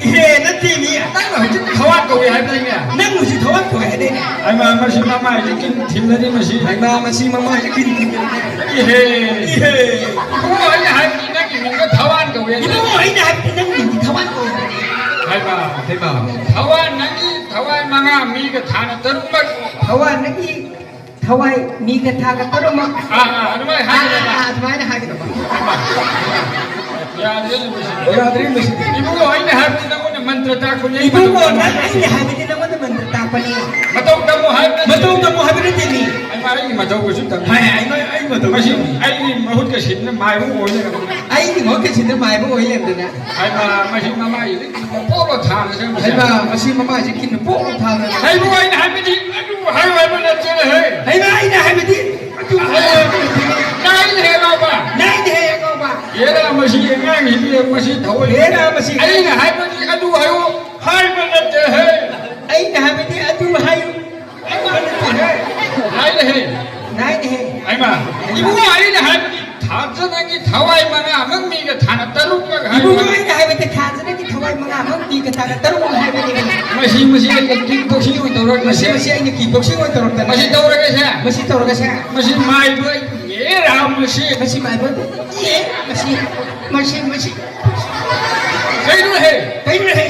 ꯏꯍꯦ, ꯅꯠꯇꯦ ꯃꯤ꯫ ꯅꯪꯅ ꯍꯧꯖꯤꯛ ꯊꯋꯥꯟ ꯀꯧꯏ ꯍꯥꯏꯕꯗꯥꯏꯅꯦ? ꯅꯪ ꯍꯧꯖꯤꯛ ꯊꯋꯥꯟ ꯀꯧꯏ ꯍꯥꯏꯗꯥꯏꯅꯦ? ꯍꯩꯃꯥ, ꯃꯁꯤ ꯃꯃꯥꯏꯁꯤ ꯀꯤꯟ ꯊꯤꯜꯂꯗꯤ ꯃꯁꯤ꯫ ꯍꯩꯃꯥ, ꯃꯁꯤ ꯃꯃꯥꯏꯁꯤ ꯀꯤꯟ ꯊꯤꯜꯂꯗꯤ꯫ ꯏꯍꯦ꯫ ꯏꯍꯦ꯫ ꯏꯕꯨꯡꯉꯣ, ꯑꯩꯅ ꯍꯥꯏꯕꯗꯤ ꯅꯪꯒꯤ ꯃꯤꯡꯗꯣ ꯊꯋꯥꯟ ꯀꯧꯏ ꯍꯥꯏꯕ꯫ ꯏꯕꯨꯡꯉꯣ, ꯑꯩꯅ ꯍꯥꯏꯕꯗꯤ ꯅꯪ ꯃꯤꯡꯗꯤ ꯊꯋꯥꯟ ꯀꯧꯏ ꯍꯥꯏꯕꯅꯦ꯫ ꯍꯩꯃꯥ, ꯍꯩꯃꯥ꯫ ꯊꯋꯥꯟ ꯅꯪꯒꯤ ꯊꯋꯥꯟ ꯃꯉꯥ ꯃꯤꯒ ꯊꯥꯅ ꯇꯔꯨꯛꯃꯛ꯫ ꯊꯋꯥꯟ ꯅꯪꯒꯤ ꯊꯋꯥꯏ ꯃꯤꯒ ꯊꯥꯒ ꯇꯔꯨꯛꯃꯛ꯫ ꯑꯥ, ꯑꯥ, ꯑꯗꯨꯃꯥꯏꯅ ꯑꯥ, ꯍꯥꯏꯒꯗꯕ꯫ ꯑꯥ, ꯑꯥ, ꯑꯗꯨꯃꯥꯏꯅ ꯍꯥꯏꯒꯗꯕ꯫ ꯌꯥꯗ꯭ꯔꯦꯅꯦ ꯃꯁꯤ꯫ ꯌꯥꯗ꯭ꯔꯦ ꯃꯁꯤ꯫ ꯏꯕꯨꯡꯉꯣ, ꯑꯩꯅ ꯍꯥꯏꯕꯗꯤ ꯅꯪꯉꯣꯟꯗ ꯃꯟꯇ꯭ꯔ ꯇꯥꯛꯄꯅꯦ꯫ ꯏꯕꯨꯡꯉꯣ, ꯅꯪ, ꯑꯩꯅ ꯍꯥꯏꯕꯗꯤ ꯅꯪꯉꯣꯟꯗ ꯃꯟꯇ꯭ꯔ ꯇꯥꯛꯄꯅꯦ꯫ ꯃꯇꯧ ꯇꯝꯃꯨ ꯍꯥꯏꯕ ꯅꯠꯇꯦ꯫ ꯃꯇꯧ ꯇꯝꯃꯨ ꯍꯥꯏꯕ ꯅꯠꯇꯦ ꯃꯤ꯫ ꯑꯩ, ꯑꯩꯒꯤ ꯃꯇꯧꯒꯁꯨ ꯇꯝꯃꯤ꯫ ꯍꯥꯏ, ꯑꯩ, ꯑꯩ ꯃꯇꯧ ꯃꯁꯤ ꯇꯝꯃꯤ꯫ ꯑꯩꯒꯤ ꯃꯍꯨꯠꯀ ꯁꯤꯟꯗꯅ ꯃꯥꯏꯕ ꯑꯣꯏ ꯂꯩꯔꯝꯃꯦ꯫ ꯑꯩꯒꯤ ꯃꯍꯨꯠꯀ ꯁꯤꯟꯗꯅ ꯃꯥꯏꯕ ꯑꯣꯏ ꯂꯩꯔꯝꯗꯅ꯫ ꯍꯩꯃꯥ, ꯃꯁꯤ ꯃꯃꯥꯏꯁꯤꯗ ꯄꯣꯛꯂ ꯊꯥꯔꯁꯦ ꯃꯁꯤ꯫ ꯍꯩꯃꯥ, ꯃꯁꯤ ꯃꯃꯥꯏꯁꯤ ꯀꯤꯟꯅ ꯄꯣꯛꯂ ꯊꯥꯔꯁꯦ꯫ ꯍꯩꯃꯥ, ꯑꯩꯅ ꯍꯥꯏꯕꯗꯤ ꯑꯗꯨ ꯍꯥꯏꯌꯨ ꯍꯥꯏꯕ ꯅꯠꯇꯦꯅꯦꯍꯦ꯫ ꯍꯩꯃꯥ, ꯑꯩꯅ ꯍꯥꯏꯕꯗꯤ ꯑꯗꯨ ꯍꯥꯏꯌꯨ ꯍꯥꯏꯕ ꯅꯠꯇꯦꯅꯦ꯫ ꯅꯥꯏꯗ ꯍꯦ ꯂꯥꯎꯕ꯫ ꯅꯥꯏꯗ ꯍꯦ ꯂꯥꯎꯕ꯫ ꯍꯦꯔꯥ, ꯃꯁꯤ ꯑꯉꯥꯡꯁꯤꯗꯤ ꯃꯁꯤ ꯊꯑꯣꯏ꯫ ꯍꯦꯔꯥ, ꯃꯁꯤ꯫ ꯑꯩꯅ ꯍꯥꯏꯕꯗꯤ ꯑꯗꯨ ꯍꯥꯏꯌꯨ ꯍꯥꯏꯕ ꯅꯠꯇꯦꯍꯦ꯫ ꯑꯩꯅ ꯍꯥꯏꯕꯗꯤ ꯑꯗꯨ ꯍꯥꯏꯌꯨ꯫ ꯍꯥꯏꯔꯦꯍꯦ꯫ ꯅꯥꯏꯅꯦꯍꯦ꯫ ꯍꯥꯏꯃ, ꯏꯕꯨꯡꯉꯣ, ꯑꯩꯅ ꯍꯥꯏꯕꯗꯤ ꯊꯥꯖꯅꯒꯤ ꯊꯋꯥꯏ ꯃꯉꯥꯃꯛ ꯃꯤꯒ ꯊꯥꯅ ꯇꯔꯨꯛꯃꯛ ꯍꯥꯏꯌꯨ ꯏꯕꯨꯡꯉꯣ, ꯍꯥꯏꯕ꯫ ꯑꯩꯅ ꯍꯥꯏꯕꯗꯤ ꯊꯥꯖꯅꯒꯤ ꯊꯋꯥꯏ ꯃꯉꯥꯃꯛ ꯃꯤꯒ ꯊꯥꯅ ꯇꯔꯨꯛꯃꯛ ꯍꯥꯏꯕꯅꯦ꯫ ꯃꯁꯤ, ꯃꯁꯤ ꯑꯩꯅ ꯀꯤꯛ ꯕꯣꯛꯁꯤꯡ ꯑꯣꯏꯅ ꯇꯧꯔꯒ ꯃꯁꯤ, ꯃꯁꯤ ꯑꯩꯅ ꯀꯤꯛ ꯕꯣꯛꯁꯤꯡ ꯑꯣꯏꯅ ꯇꯧꯔꯛꯇꯅ꯫ ꯃꯁꯤ ꯇꯧꯔꯒꯦꯁꯦ꯫ ꯃꯁꯤ ꯇꯧꯔꯒꯁꯦ꯫ ꯃꯁꯤ ꯃꯥꯏꯕ, ꯑꯦ ꯔꯥꯝ, ꯃꯁꯤ꯫ ꯃꯁꯤ ꯃꯥꯏꯕ, ꯑꯦ, ꯃꯁꯤ, ꯃꯁꯤ, ꯃꯁꯤ꯫ ꯀꯩꯅꯣꯍꯦ? ꯀꯩꯅꯣꯍꯦ?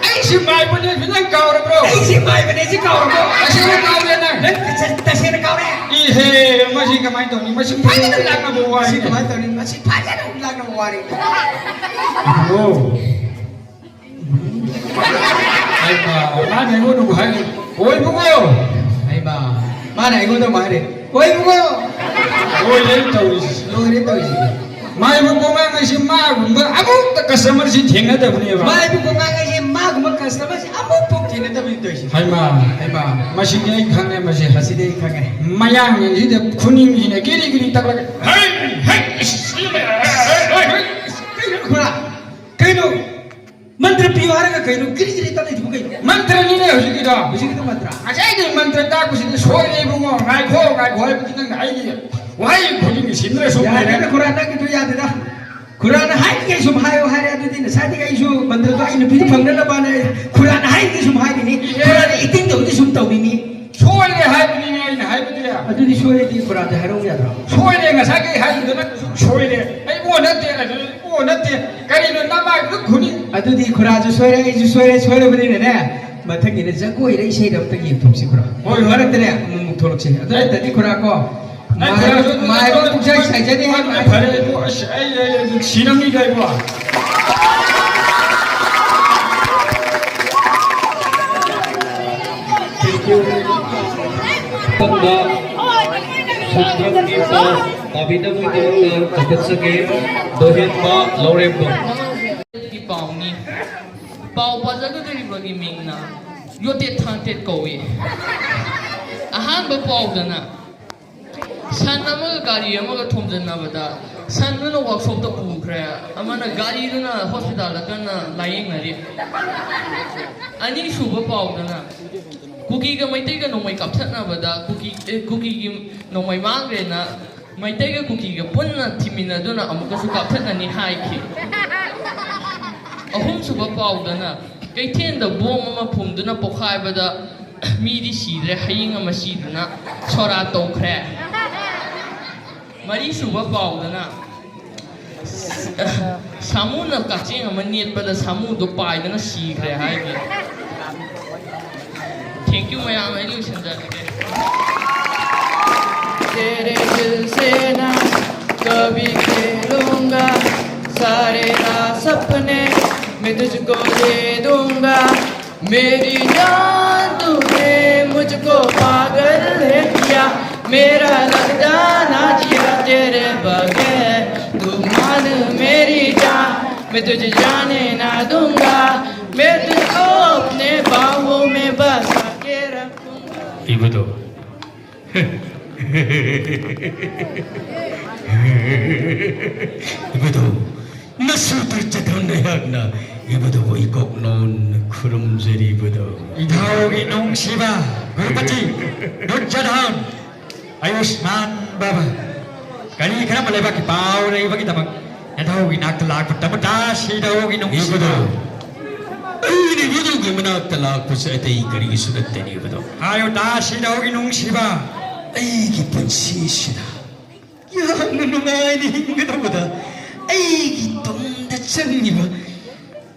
ꯑꯩꯁꯤ ꯃꯥꯏꯕꯅꯦ, ꯅꯪ ꯀꯥꯎꯔꯕ꯭ꯔꯣ? ꯑꯩꯁꯤ ꯃꯥꯏꯕꯅꯦ, ꯁꯤ ꯀꯥꯎꯔꯕ꯭ꯔꯣ? ꯑꯁꯦꯡꯕ ꯀꯥꯎꯔꯦ ꯅꯪ? ꯅꯪ ꯇꯁꯦ-, ꯇꯁꯦꯡꯅ ꯀꯥꯎꯔꯦ? ꯏꯍꯦ, ꯃꯁꯤ ꯀꯃꯥꯏꯅ ꯇꯧꯅꯤ? ꯃꯁꯤ ꯐꯖꯅ ꯂꯥꯛꯅꯕ ꯋꯥꯔꯤ꯫ ꯃꯁꯤ ꯀꯃꯥꯏꯅ ꯇꯧꯅꯤ? ꯃꯁꯤ ꯐꯖꯅ ꯂꯥꯛꯅꯕ ꯋꯥꯔꯤ꯫ ꯑꯣ꯫ ꯍꯩꯃꯥ, ꯃꯥꯅ ꯑꯩꯉꯣꯟꯗꯕꯨ ꯍꯥꯏꯔꯤ, "ꯑꯣꯏꯕꯨꯡꯉꯣ!" ꯍꯩꯃꯥ꯫ ꯃꯥꯅ ꯑꯩꯉꯣꯟꯗ ꯑꯃꯨꯛ ꯍꯥꯏꯔꯦ, "ꯍꯣꯏ ꯏꯕꯨꯡꯉꯣ!" ꯂꯣꯏꯔꯦ ꯇꯧꯔꯤꯁꯦ꯫ ꯂꯣꯏꯔꯦ ꯇꯧꯔꯤꯁꯦ꯫ ꯃꯥꯏꯕ ꯀꯣꯉꯥꯡ ꯍꯥꯏꯁꯤ ꯃꯥꯒꯨꯝꯕ ꯑꯃꯨꯛꯇ ꯀꯁꯇꯃꯔꯁꯤ ꯊꯦꯡꯅꯗꯕꯅꯦꯕ꯫ ꯃꯥꯏꯕ ꯀꯣꯉꯥꯡ ꯍꯥꯏꯁꯤ ꯃꯥꯒꯨꯝꯕ ꯀꯁꯇꯃꯔꯁꯤ ꯑꯃꯨꯛꯐꯥꯎ ꯊꯦꯡꯅꯗꯕꯅꯤ ꯇꯧꯔꯤꯁꯦ꯫ ꯍꯩꯃꯥ꯫ ꯍꯩꯃꯥ꯫ ꯃꯁꯤꯗꯤ ꯑꯩ ꯈꯪꯉꯦ ꯃꯁꯤ꯫ ꯃꯁꯤꯗꯤ ꯑꯩ ꯈꯪꯉꯦ꯫ ꯃꯌꯥꯡꯁꯤꯡꯁꯤꯗ ꯈꯨꯅꯤꯡꯁꯤꯅ ꯀꯤꯔꯤ ꯀꯤꯔꯤ ꯇꯛꯂꯒ, "ꯍꯩ! ꯍꯩ! ꯏꯁ! ꯀꯩꯅꯣ ꯈꯨꯔꯥ? ꯀꯩꯅꯣ? ꯃꯟꯇ꯭ꯔ ꯄꯤꯌꯨ ꯍꯥꯏꯔꯒ ꯀꯩꯅꯣ ꯀꯤꯔꯤ ꯀꯤꯔꯤ ꯇꯛꯂꯤꯗꯨꯕꯨ ꯀꯩꯅꯣ?" ꯃꯟꯇ꯭ꯔꯅꯤꯅꯦ ꯍꯧꯖꯤꯛꯀꯤꯗꯣ꯫ ꯍꯧꯖꯤꯛꯀꯤꯗꯣ ꯃꯟꯇ꯭ꯔ? ꯉꯁꯥꯏꯗꯩ ꯃꯟꯇ꯭ꯔ ꯇꯥꯛꯄꯁꯤꯗꯤ ꯁꯣꯏꯔꯦ ꯏꯕꯨꯡꯉꯣ꯫ ꯉꯥꯏꯈꯣ, ꯉꯥꯏꯈꯣ ꯍꯥꯏꯕꯗꯤ ꯅꯪꯅ ꯑꯩꯒꯤ ꯋꯥꯍꯩ ꯈꯨꯗꯤꯡꯒꯤ ꯁꯤꯟꯗ꯭ꯔ ꯁꯨꯝ ꯂꯩꯔꯦ꯫ ꯌꯥꯗꯦꯗ ꯈꯨꯔꯥ, ꯅꯪꯒꯤꯗꯣ ꯌꯥꯗꯦꯗ꯫ ꯈꯨꯔꯥꯅ ꯍꯥꯏꯔꯤꯉꯩ ꯁꯨꯝ ꯍꯥꯏꯌꯣ ꯍꯥꯏꯔꯦ, ꯑꯗꯨꯗꯤ ꯉꯁꯥꯏꯗꯒꯤ ꯑꯩꯁꯨ ꯃꯟꯇ꯭ꯔꯗꯣ ꯑꯩ ꯅꯨꯄꯤꯗꯤ ꯐꯪꯅꯅꯕꯅ ꯑꯩ ꯈꯨꯔꯥꯅ ꯍꯥꯏꯔꯤꯉꯩ ꯁꯨꯝ ꯍꯥꯏꯔꯤꯅꯤ꯫ ꯏꯍꯦ꯫ ꯈꯨꯔꯥꯅ acting ꯇꯧꯕꯗꯤ ꯁꯨꯝ ꯇꯧꯔꯤꯅꯤ꯫ ꯁꯣꯏꯔꯦ ꯍꯥꯏꯕꯅꯤꯅꯦ ꯑꯩꯅ ꯍꯥꯏꯕꯗꯤ꯫ ꯑꯗꯨꯗꯤ ꯁꯣꯏꯔꯗꯤ ꯈꯨꯔꯥꯗ ꯍꯥꯏꯔꯧ ꯌꯥꯗ꯭ꯔꯣ? ꯁꯣꯏꯔꯦ, ꯉꯁꯥꯏꯒꯤ ꯍꯥꯏꯔꯤꯗꯨꯅ ꯁꯣꯏꯔꯦ꯫ ꯑꯩ ꯑꯣ ꯅꯠꯇꯦ, ꯑꯗꯨ ꯑꯣ ꯅꯠꯇꯦ꯫ ꯀꯔꯤꯅꯣ ꯅꯃꯥꯏꯗꯨ ꯈꯨꯅꯤꯡ? ꯑꯗꯨꯗꯤ ꯈꯨꯔꯥꯁꯨ ꯁꯣꯏꯔꯦ, ꯑꯩꯁꯨ ꯁꯣꯏꯔꯦ, ꯁꯣꯏꯔꯕꯅꯤꯅꯅꯦ, ꯃꯊꯪꯒꯤꯗ ꯖꯒꯣꯏꯔ ꯏꯁꯩꯔ ꯑꯝꯇ ꯌꯦꯡꯊꯣꯛꯁꯤ ꯈꯨꯔꯥ꯫ ꯍꯣꯏ, ꯍꯣꯏ꯫ ꯃꯔꯛꯇꯅꯦ ꯑꯃꯨꯛ ꯑꯃꯨꯛ ꯊꯣꯛꯂꯛꯁꯦ꯫ ꯑꯗꯨ ꯅꯠꯇꯗꯤ ꯈꯨꯔꯥ ꯀꯣ, ꯅꯠꯇꯦ, ꯃꯥꯏꯕ, ꯑꯗꯨ, ꯃꯥꯏꯕ ꯑꯗꯨ, ꯄꯨꯛꯆꯥꯏ ꯆꯥꯏꯖꯅꯤ ꯍꯥꯏ ꯑꯗꯨꯅ ꯃꯥꯏꯕ꯫ ꯐꯔꯦ, ꯑꯗꯨ, ꯑꯁ, ꯑꯩ, ꯑꯩ, ꯑꯩ, ꯑꯗꯨ ꯁꯤꯔꯝꯅꯤꯗ ꯑꯩꯕꯣ꯫ ꯃꯊꯪꯗ ꯁꯨꯇ꯭ꯔꯪꯒꯤ ꯄꯥꯎ ꯄꯥꯕꯤꯅꯕꯒꯤꯗꯃꯛꯇ ꯀꯧꯈꯠꯆꯒꯦ, ꯗꯣꯍꯦꯟꯕ ꯂꯧꯔꯦꯝꯕꯝ꯫ ꯄꯥꯎꯅꯤ꯫ ꯄꯥꯎ ꯄꯥꯖꯒꯗꯧꯔꯤꯕꯒꯤ ꯃꯤꯡꯅ ꯌꯣꯇꯦꯠ ꯊꯥꯡꯇꯦꯠ ꯀꯧꯏ꯫ ꯑꯍꯥꯟꯕ ꯄꯥꯎꯗꯅ, ꯁꯟ ꯑꯃꯒ ꯒꯥꯔꯤ ꯑꯃꯒ ꯊꯣꯝꯖꯤꯟꯅꯕꯗ ꯁꯟꯗꯨꯅ ꯋꯥꯛꯁꯣꯞꯇ ꯄꯨꯈ꯭ꯔꯦ, ꯑꯃꯅ ꯒꯥꯔꯤꯗꯨꯅ ꯍꯣꯁꯄꯤꯇꯥꯜꯗ ꯀꯟꯅ ꯂꯥꯌꯦꯡꯅꯔꯤ꯫ ꯑꯅꯤꯁꯨꯕ ꯄꯥꯎꯗꯅ ꯀꯨꯀꯤꯒ ꯃꯩꯇꯩꯒ ꯅꯣꯡꯃꯩ ꯀꯥꯞꯊꯠꯅꯕꯗ ꯀꯨꯀꯤ, ꯑꯦ, ꯀꯨꯀꯤꯒꯤ ꯅꯣꯡꯃꯩ ꯃꯥꯡꯈ꯭ꯔꯦꯅ ꯃꯩꯇꯩꯒ ꯀꯨꯀꯤꯒ ꯄꯨꯟꯅ ꯊꯤꯃꯤꯟꯅꯗꯨꯅ ꯑꯃꯨꯛꯀꯁꯨ ꯀꯥꯞꯊꯠꯅꯅꯤ ꯍꯥꯏꯈꯤ꯫ ꯑꯍꯨꯝꯁꯨꯕ ꯄꯥꯎꯗꯅ ꯀꯩꯊꯦꯜꯗ ꯕꯣꯝ ꯑꯃ ꯐꯨꯝꯗꯨꯅ ꯄꯣꯈꯥꯏꯕꯗ ꯃꯤꯗꯤ ꯁꯤꯗ꯭ꯔꯦ, ꯍꯌꯤꯡ ꯑꯃ ꯁꯤꯗꯨꯅ ꯁꯣꯔꯥ ꯇꯧꯈ꯭ꯔꯦ꯫ ꯃꯔꯤꯁꯨꯕ ꯄꯥꯎꯗꯅ ꯁꯥꯃꯨꯅ ꯀꯛꯆꯦꯡ ꯑꯃ ꯅꯦꯠꯄꯗ ꯁꯥꯃꯨꯗꯣ ꯄꯥꯏꯗꯅ ꯁꯤꯈ꯭ꯔꯦ ꯍꯥꯏꯔꯤ꯫ Thank you ꯃꯌꯥꯝ, ꯑꯩ ꯂꯣꯏꯁꯤꯟꯖꯔꯒꯦ꯫ तेरे दिल से ना कभी खेलूंगा, सारे रात सपने मैं तुझको दे दूंगा। मेरी जान तूने मुझ को पागल है किया, मेरा लगता ना जिया तेरे बगैर। तू मान मेरी जान, मैं तुझे जाने ना दूंगा, मैं तुझको अपने बाहों में बसा के रखूंगा। Ibudo. Ibudo. Nasu Duryodhana ꯍꯥꯏꯅ ꯏꯕꯨꯙꯧ ꯑꯩ ꯀꯣꯛꯅꯣꯟ ꯈꯨꯔꯨꯝꯖꯔꯤ ꯏꯕꯨꯙꯧ꯫ ꯏꯙꯧꯒꯤ ꯅꯨꯡꯁꯤꯕ ꯒꯨꯔꯨꯄꯇꯤ ꯗꯨꯔꯖꯣꯙꯟ ꯑꯌꯨꯁꯃꯥꯟ ꯕꯥꯕꯥ, ꯀꯔꯤ ꯀꯔꯝꯕ ꯂꯩꯕꯥꯛꯀꯤ ꯄꯥꯎ ꯂꯩꯕꯒꯤꯗꯃꯛ ꯅꯙꯧꯒꯤ ꯅꯥꯛꯇ ꯂꯥꯛꯄ ꯇꯃꯇꯥ ꯁꯤꯙꯧꯒꯤ ꯅꯨꯡꯁꯤꯕ? ꯏꯕꯨꯙꯧ, ꯑꯩꯅ ꯏꯕꯨꯙꯧꯒꯤ ꯃꯅꯥꯛꯇ ꯂꯥꯛꯄꯁꯦ ꯑꯇꯩ ꯀꯔꯤꯒꯤꯁꯨ ꯅꯠꯇꯦꯅꯦ ꯏꯕꯨꯙꯧ꯫ ꯍꯥꯏꯌꯨ ꯇꯥ ꯁꯤꯙꯧꯒꯤ ꯅꯨꯡꯁꯤꯕ꯫ ꯑꯩꯒꯤ ꯄꯨꯟꯁꯤꯁꯤꯗ ꯌꯥꯝꯅ ꯅꯨꯡꯉꯥꯏꯅ ꯍꯤꯡꯒꯗꯧꯕꯗ ꯑꯩꯒꯤ ꯇꯨꯡꯗ ꯆꯪꯉꯤꯕ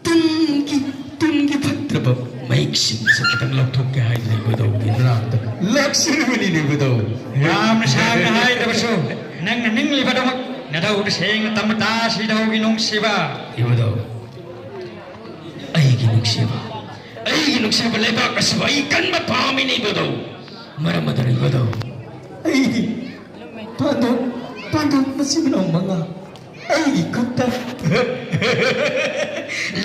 ꯇꯨꯡꯒꯤ, ꯇꯨꯡꯒꯤ ꯐꯠꯇ꯭ꯔꯕ ꯃꯍꯤꯛꯁꯤꯡꯁꯦ ꯈꯤꯇꯪ ꯂꯧꯊꯣꯛꯀꯦ ꯍꯥꯏꯅ ꯏꯕꯨꯙꯧꯒꯤ ꯃꯅꯥꯛꯇ ꯂꯥꯛꯆꯔꯨꯕꯅꯤꯅꯦ ꯏꯕꯨꯙꯧ꯫ ꯌꯥꯝꯅ ꯁꯥꯡꯅ ꯍꯥꯏꯗ꯭ꯔꯕꯁꯨ ꯅꯪꯅ ꯅꯤꯡꯂꯤꯕꯗꯃꯛ ꯅꯙꯧꯗ ꯁꯦꯡꯅ ꯇꯝꯕ ꯇꯥꯁꯤ ꯏꯙꯧꯒꯤ ꯅꯨꯡꯁꯤꯕ꯫ ꯏꯕꯨꯙꯧ, ꯑꯩꯒꯤ ꯅꯨꯡꯁꯤꯕ, ꯑꯩꯒꯤ ꯅꯨꯡꯁꯤꯕ ꯂꯩꯕꯥꯛ ꯑꯁꯤꯕꯨ ꯑꯩ ꯀꯟꯕ ꯄꯥꯝꯃꯤꯅꯦ ꯏꯕꯨꯙꯧ꯫ ꯃꯔꯝ ꯑꯗꯨꯅ ꯏꯕꯨꯙꯧ, ꯑꯩꯗꯤ ꯄꯥꯟꯗꯣꯞ, ꯄꯥꯟꯗꯣꯞ ꯃꯆꯤꯟ ꯃꯅꯥꯎ ꯃꯉꯥ ꯑꯩꯒꯤ ꯈꯨꯠꯇ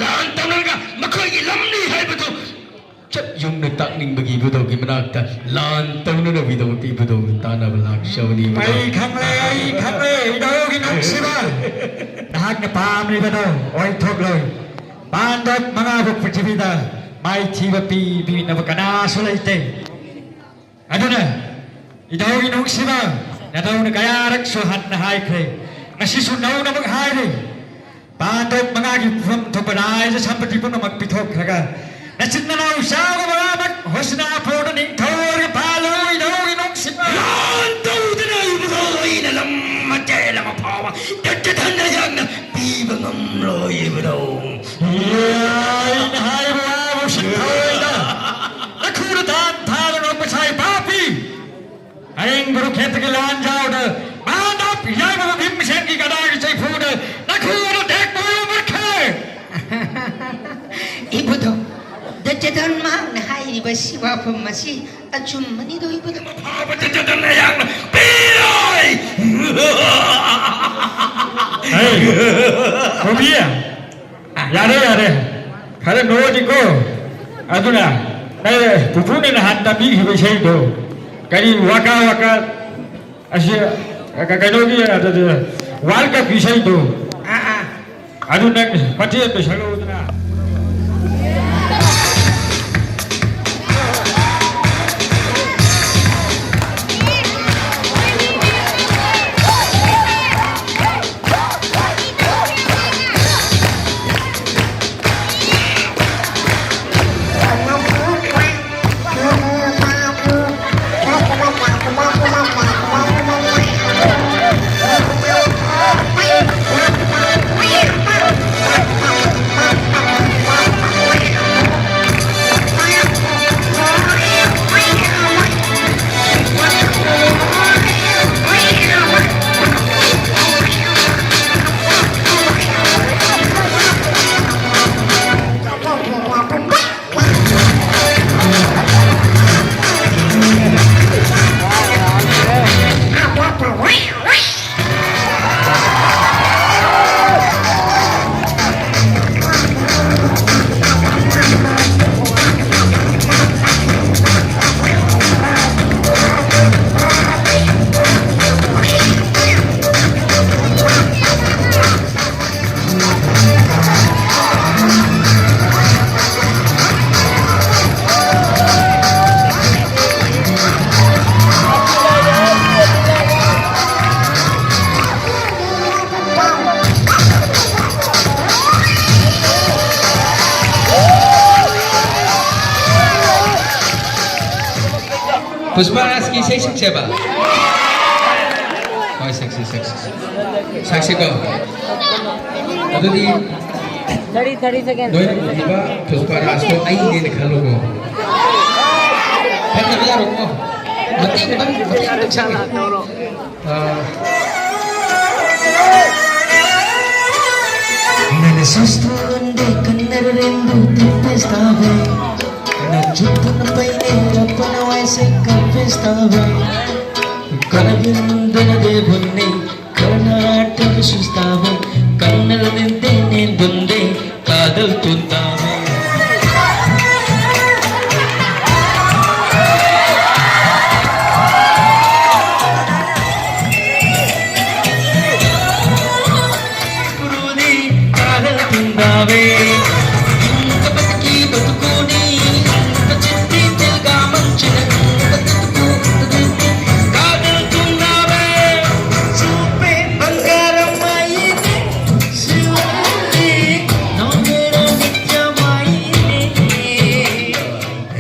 ꯂꯥꯟ ꯇꯧꯅꯔꯒ ꯃꯈꯣꯏꯒꯤ ꯂꯝꯅꯤ ꯍꯥꯏꯕꯗꯨ ꯆꯞ ꯌꯨꯡꯅ ꯇꯥꯛꯅꯤꯡꯕꯒꯤ ꯏꯕꯨꯙꯧꯒꯤ ꯃꯅꯥꯛꯇ ꯂꯥꯟ ꯇꯧꯅꯅꯕꯒꯤꯗꯃꯛꯇ ꯏꯕꯨꯙꯧꯒ ꯇꯥꯟꯅꯕ ꯂꯥꯛꯆꯕꯅꯤ ꯏꯕꯨꯙꯧ꯫ ꯑꯩ ꯈꯪꯂꯦ, ꯑꯩ ꯈꯪꯂꯦ, ꯏꯙꯧꯒꯤ ꯅꯨꯡꯁꯤꯕ꯫ ꯅꯍꯥꯛꯅ ꯄꯥꯝꯂꯤꯕꯗꯣ ꯑꯣꯏꯊꯣꯛꯂꯣꯏ꯫ ꯄꯥꯟꯗꯣꯞ ꯃꯉꯥꯕꯨ ꯄ꯭ꯔꯤꯊꯤꯕꯤꯗ ꯃꯥꯏꯊꯤꯕ ꯄꯤꯕꯤꯅꯕ ꯀꯅꯥꯁꯨ ꯂꯩꯇꯦ꯫ ꯑꯗꯨꯅ ꯏꯙꯧꯒꯤ ꯅꯨꯡꯁꯤꯕ, ꯅꯙꯧꯅ ꯀꯌꯥꯔꯛꯁꯨ ꯍꯟꯅ ꯍꯥꯏꯈ꯭ꯔꯦ, ꯉꯁꯤꯁꯨ ꯅꯧꯅꯃꯛ ꯍꯥꯏꯔꯤ꯫ ꯄꯥꯟꯗꯣꯞ ꯃꯉꯥꯒꯤ ꯄꯨꯐꯝ ꯊꯣꯛꯄ ꯔꯥꯏꯖ ꯁꯝꯄꯇꯤ ꯄꯨꯝꯅꯃꯛ ꯄꯤꯊꯣꯛꯈ꯭ꯔꯒ ꯅꯆꯤꯟ ꯅꯅꯥꯎ ꯆꯥꯎꯕ ꯃꯉꯥꯃꯛ ꯍꯣꯁꯅꯥꯄꯨꯔꯗ ꯅꯤꯡꯊꯧ ꯑꯣꯏꯔꯒ ꯄꯥꯜꯂꯨ ꯏꯙꯧꯒꯤ ꯅꯨꯡꯁꯤꯕ꯫ ꯂꯥꯟ ꯇꯧꯗꯅ ꯏꯕꯨꯙꯧ ꯑꯩꯅ ꯂꯝ ꯃꯇꯦꯛ ꯑꯃ ꯐꯥꯎꯕ ꯇꯠꯇ ꯊꯟꯅ ꯌꯥꯝꯅ ꯄꯤꯕ ꯉꯝꯂꯣꯏ ꯏꯕꯨꯙꯧ꯫ ꯑꯩꯅ ꯍꯥꯏꯕ ꯋꯥꯕꯨ ꯁꯤꯟꯊꯧꯗ ꯅꯈꯨꯔ ꯇꯥꯟ ꯊꯥꯗꯅ ꯄꯩꯁꯥ ꯄꯥꯄꯤ꯫ ꯍꯌꯦꯡ ꯀꯨꯔꯨꯈꯦꯇ꯭ꯔꯒꯤ ꯂꯥꯟꯖꯥꯎꯗ ꯄꯥꯟꯗꯣꯞ ꯌꯥꯏꯃ ꯚꯤꯝꯁꯦꯟꯒꯤ ꯒꯗꯥꯒꯤ ꯆꯩꯐꯨꯗ ꯅꯈꯨ ꯑꯗꯨ ꯇꯦꯛꯄ ꯑꯣꯏꯔꯝꯈ꯭ꯔꯦ꯫ ꯏꯕꯨꯙꯧ, ꯗꯨꯔꯖꯣꯙꯟ ꯃꯍꯥꯛꯅ ꯍꯥꯏꯔꯤ꯫ ꯏꯕꯁꯤ ꯋꯥꯐꯝ ꯑꯁꯤ ꯑꯆꯨꯝꯕꯅꯤꯗꯣ ꯏꯕꯗꯣ꯫ ꯐꯥꯕꯗ ꯅꯌꯥꯡꯅ ꯄꯤꯔꯣꯏ! ꯍꯩ! ꯀꯣꯕꯤ! ꯌꯥꯔꯦ, ꯌꯥꯔꯦ꯫ ꯈꯔ ꯅꯣꯛꯑꯗꯤꯀꯣ꯫ ꯑꯗꯨꯅ, ꯑꯦ, ꯄꯨꯄꯨꯅ ꯅꯍꯥꯟ ꯇꯝꯕꯤꯈꯤꯕ ꯏꯁꯩꯗꯣ꯫ ꯀꯔꯤ ꯋꯥꯀꯥ ꯋꯥꯀꯥ ꯑꯁꯤ, ꯀ-, ꯀꯩꯅꯣꯒꯤ, ꯑꯗꯨꯗꯤ, World Cup ꯀꯤ ꯏꯁꯩꯗꯣ꯫ ꯑꯥ, ꯑꯥ꯫ ꯑꯗꯨ ꯅꯪ ꯃꯇꯦꯛ ꯑꯃ ꯁꯛꯂꯛꯎꯗꯅ꯫ ꯄꯨꯁꯄꯥꯔꯥꯖꯀꯤ ꯏꯁꯩ ꯁꯛꯁꯦꯕ꯫ ꯍꯣꯏ, ꯁꯛꯁꯤ, ꯁꯛꯁꯤ꯫ ꯁꯛꯁꯤꯀꯣ꯫ ꯑꯗꯨꯗꯤ ꯊꯥꯔꯇꯤ, ꯊꯥꯔꯇꯤ ꯁꯦꯀꯦꯟ꯫ ꯅꯣꯏꯅ ꯎꯕꯤꯕ ꯄꯨꯁꯄꯥꯔꯥꯖꯇꯣ ꯑꯩꯅꯦꯅ ꯈꯜꯂꯨꯀꯣ꯫ ꯐꯠꯇꯕ ꯌꯥꯔꯣꯏꯀꯣ꯫ ꯃꯇꯦꯛ ꯈꯤꯇꯪ, ꯃꯇꯦꯛ ꯈꯤꯇꯪ ꯁꯛꯀꯦ꯫ ꯑꯥ꯫ ನನ್ನ ಸುಸ್ತು ಒಂದೇ ಕಣ್ಣರ ರೆಂದು ತಿಪ್ಪಿಸ್ತಾವೆ. ꯅꯆꯨꯝꯄꯅ ꯄꯩꯅꯦ ꯔꯄꯅ ꯋꯥꯏꯁꯦ ꯀꯟꯐ꯭ꯌꯨꯁ ꯇꯥꯕ. ꯀꯅꯕꯤꯟꯗꯅ ꯗꯦꯕꯨꯟꯅꯤ ꯀꯔꯅꯥꯇꯀ ꯁꯨꯁꯇꯥꯕ. ꯀꯪꯅꯜ ꯅꯤꯟꯗꯦ ꯅꯤꯟꯗꯨꯟꯗꯦ ꯀꯥꯗꯜ ꯇꯨꯟꯇꯥꯕ.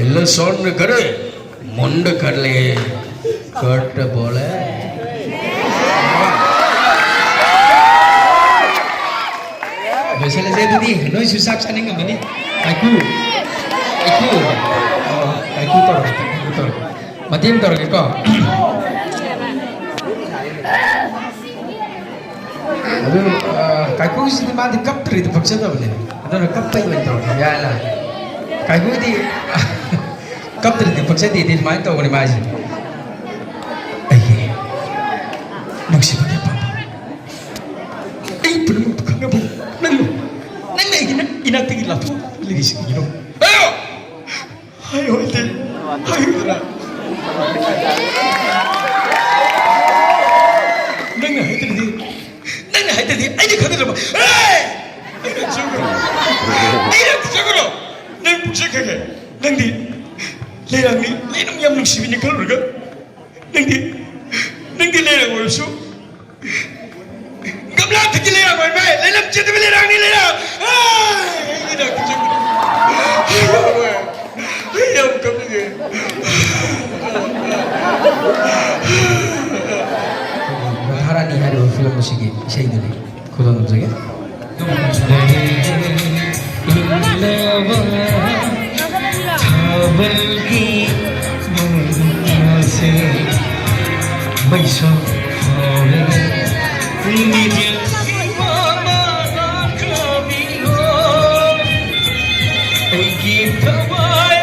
ಎಲ್ಲ ಸೌಂಡ್ ಕಡೆ ಮುಂಡ ಕಡಲೆ ಕಟ್ಟ ಬೋಲೆ. ꯂꯣꯏꯁꯤꯜꯂꯁꯦ ꯑꯗꯨꯗꯤ꯫ ꯅꯣꯏꯁꯨ ꯆꯥꯛ ꯆꯥꯅꯤꯡꯉꯝꯃꯅꯤ꯫ ꯀꯥꯏꯀꯨ꯫ ꯀꯥꯏꯀꯨ꯫ ꯑꯣ, ꯀꯥꯏꯀꯨ ꯇꯧꯔꯒꯦ, ꯀꯥꯏꯀꯨ ꯇꯧꯔꯒꯦ꯫ ꯃꯇꯦꯡ ꯇꯧꯔꯒꯦꯀꯣ꯫ ꯑꯗꯨ, ꯑ, ꯀꯥꯏꯀꯨꯁꯤꯗꯤ ꯃꯥꯗꯤ ꯀꯞꯇ꯭ꯔꯗꯤ ꯄꯛꯆꯗꯕꯅꯦ꯫ ꯑꯗꯨꯅ ꯀꯞꯄꯩ ꯑꯣꯏꯅ ꯇꯧꯔꯒꯦ꯫ ꯌꯥꯏ, ꯌꯥꯏ꯫ ꯀꯥꯏꯀꯨꯗꯤ ꯀꯞꯇ꯭ꯔꯗꯤ ꯄꯛꯆꯗꯦꯗꯤ ꯁꯨꯃꯥꯏꯅ ꯇꯧꯕꯅꯦ ꯃꯥꯏꯁꯦ꯫ ꯑꯩꯒꯤ ꯅꯨꯡꯁꯤꯕꯒꯤ ꯑꯄꯥꯝꯕ꯫ ꯑꯩ ꯄꯨꯝꯅꯃꯛꯇ ꯈꯪꯅꯕ ꯅꯪꯅ, ꯅꯪꯅ ꯑꯩꯒꯤ ꯅꯛ-, ꯏꯅꯥꯛꯇꯒꯤ ꯂꯥꯞꯊꯣꯛꯂꯤꯁꯤ ꯀꯩꯒꯤꯅꯣ? ꯑꯌꯣ! ꯍꯥꯏꯌꯣ, ꯍꯥꯏꯗꯦ꯫ ꯍꯥꯏꯌꯨꯗꯅ꯫ ꯅꯪꯅ ꯍꯥꯏꯗ꯭ꯔꯗꯤ, ꯅꯪꯅ ꯍꯥꯏꯗ꯭ꯔꯗꯤ ꯑꯩꯅ ꯈꯪꯒꯗ꯭ꯔꯕ? ꯑꯦ! ꯑꯩꯅ ꯆꯪꯒ꯭ꯔꯣ? ꯑꯩꯅ ꯆꯪꯒ꯭ꯔꯣ? ꯅꯪ ꯄꯨꯛꯆꯦꯛ ꯈꯔ ꯈꯔ꯫ ꯅꯪꯗꯤ ꯂꯩꯔꯥꯡꯅꯤ, ꯂꯩꯅꯨꯡ ꯌꯥꯝ ꯅꯨꯡꯁꯤꯕꯤꯅꯤ ꯈꯜꯂꯨꯔꯒ ꯅꯪꯗꯤ, ꯅꯪꯗꯤ ꯂꯩꯔꯥꯡ ꯑꯣꯏꯔꯁꯨ ꯒꯝꯂꯥ ꯊꯛꯀꯤ ꯂꯩꯔꯥꯡ ꯑꯣꯏꯔꯝꯃꯦ꯫ ꯂꯩꯔꯝ ꯆꯦꯠꯇꯕ ꯂꯩꯔꯥꯡꯅꯤ ꯂꯩꯔꯥꯡ꯫ ꯑꯥꯏ! ꯑꯩ ꯂꯩꯔꯥꯡ ꯊꯛꯆꯟꯕꯅꯤ꯫ ꯑꯩ ꯌꯥꯝ ꯀꯞꯅꯤꯡꯉꯦ꯫ ꯔꯥꯙꯥꯔꯥꯅꯤ ꯍꯥꯏꯔꯤꯕ ꯐꯤꯂꯝ ꯑꯁꯤꯒꯤ ꯏꯁꯩꯗꯨꯅꯤ꯫ ꯈꯨꯗꯣꯜ ꯇꯝꯖꯒꯦ꯫ ꯊꯥꯕꯜꯒꯤ ꯃꯉꯥꯜꯁꯦ ꯃꯩꯁꯥ ꯐꯥꯎꯔꯦ꯫ ꯅꯤꯡꯊꯤꯖ ꯃꯃꯥ ꯂꯥꯛꯈ꯭ꯔꯕꯤꯔꯣ꯫ ꯑꯩꯒꯤ ꯊꯋꯥꯏ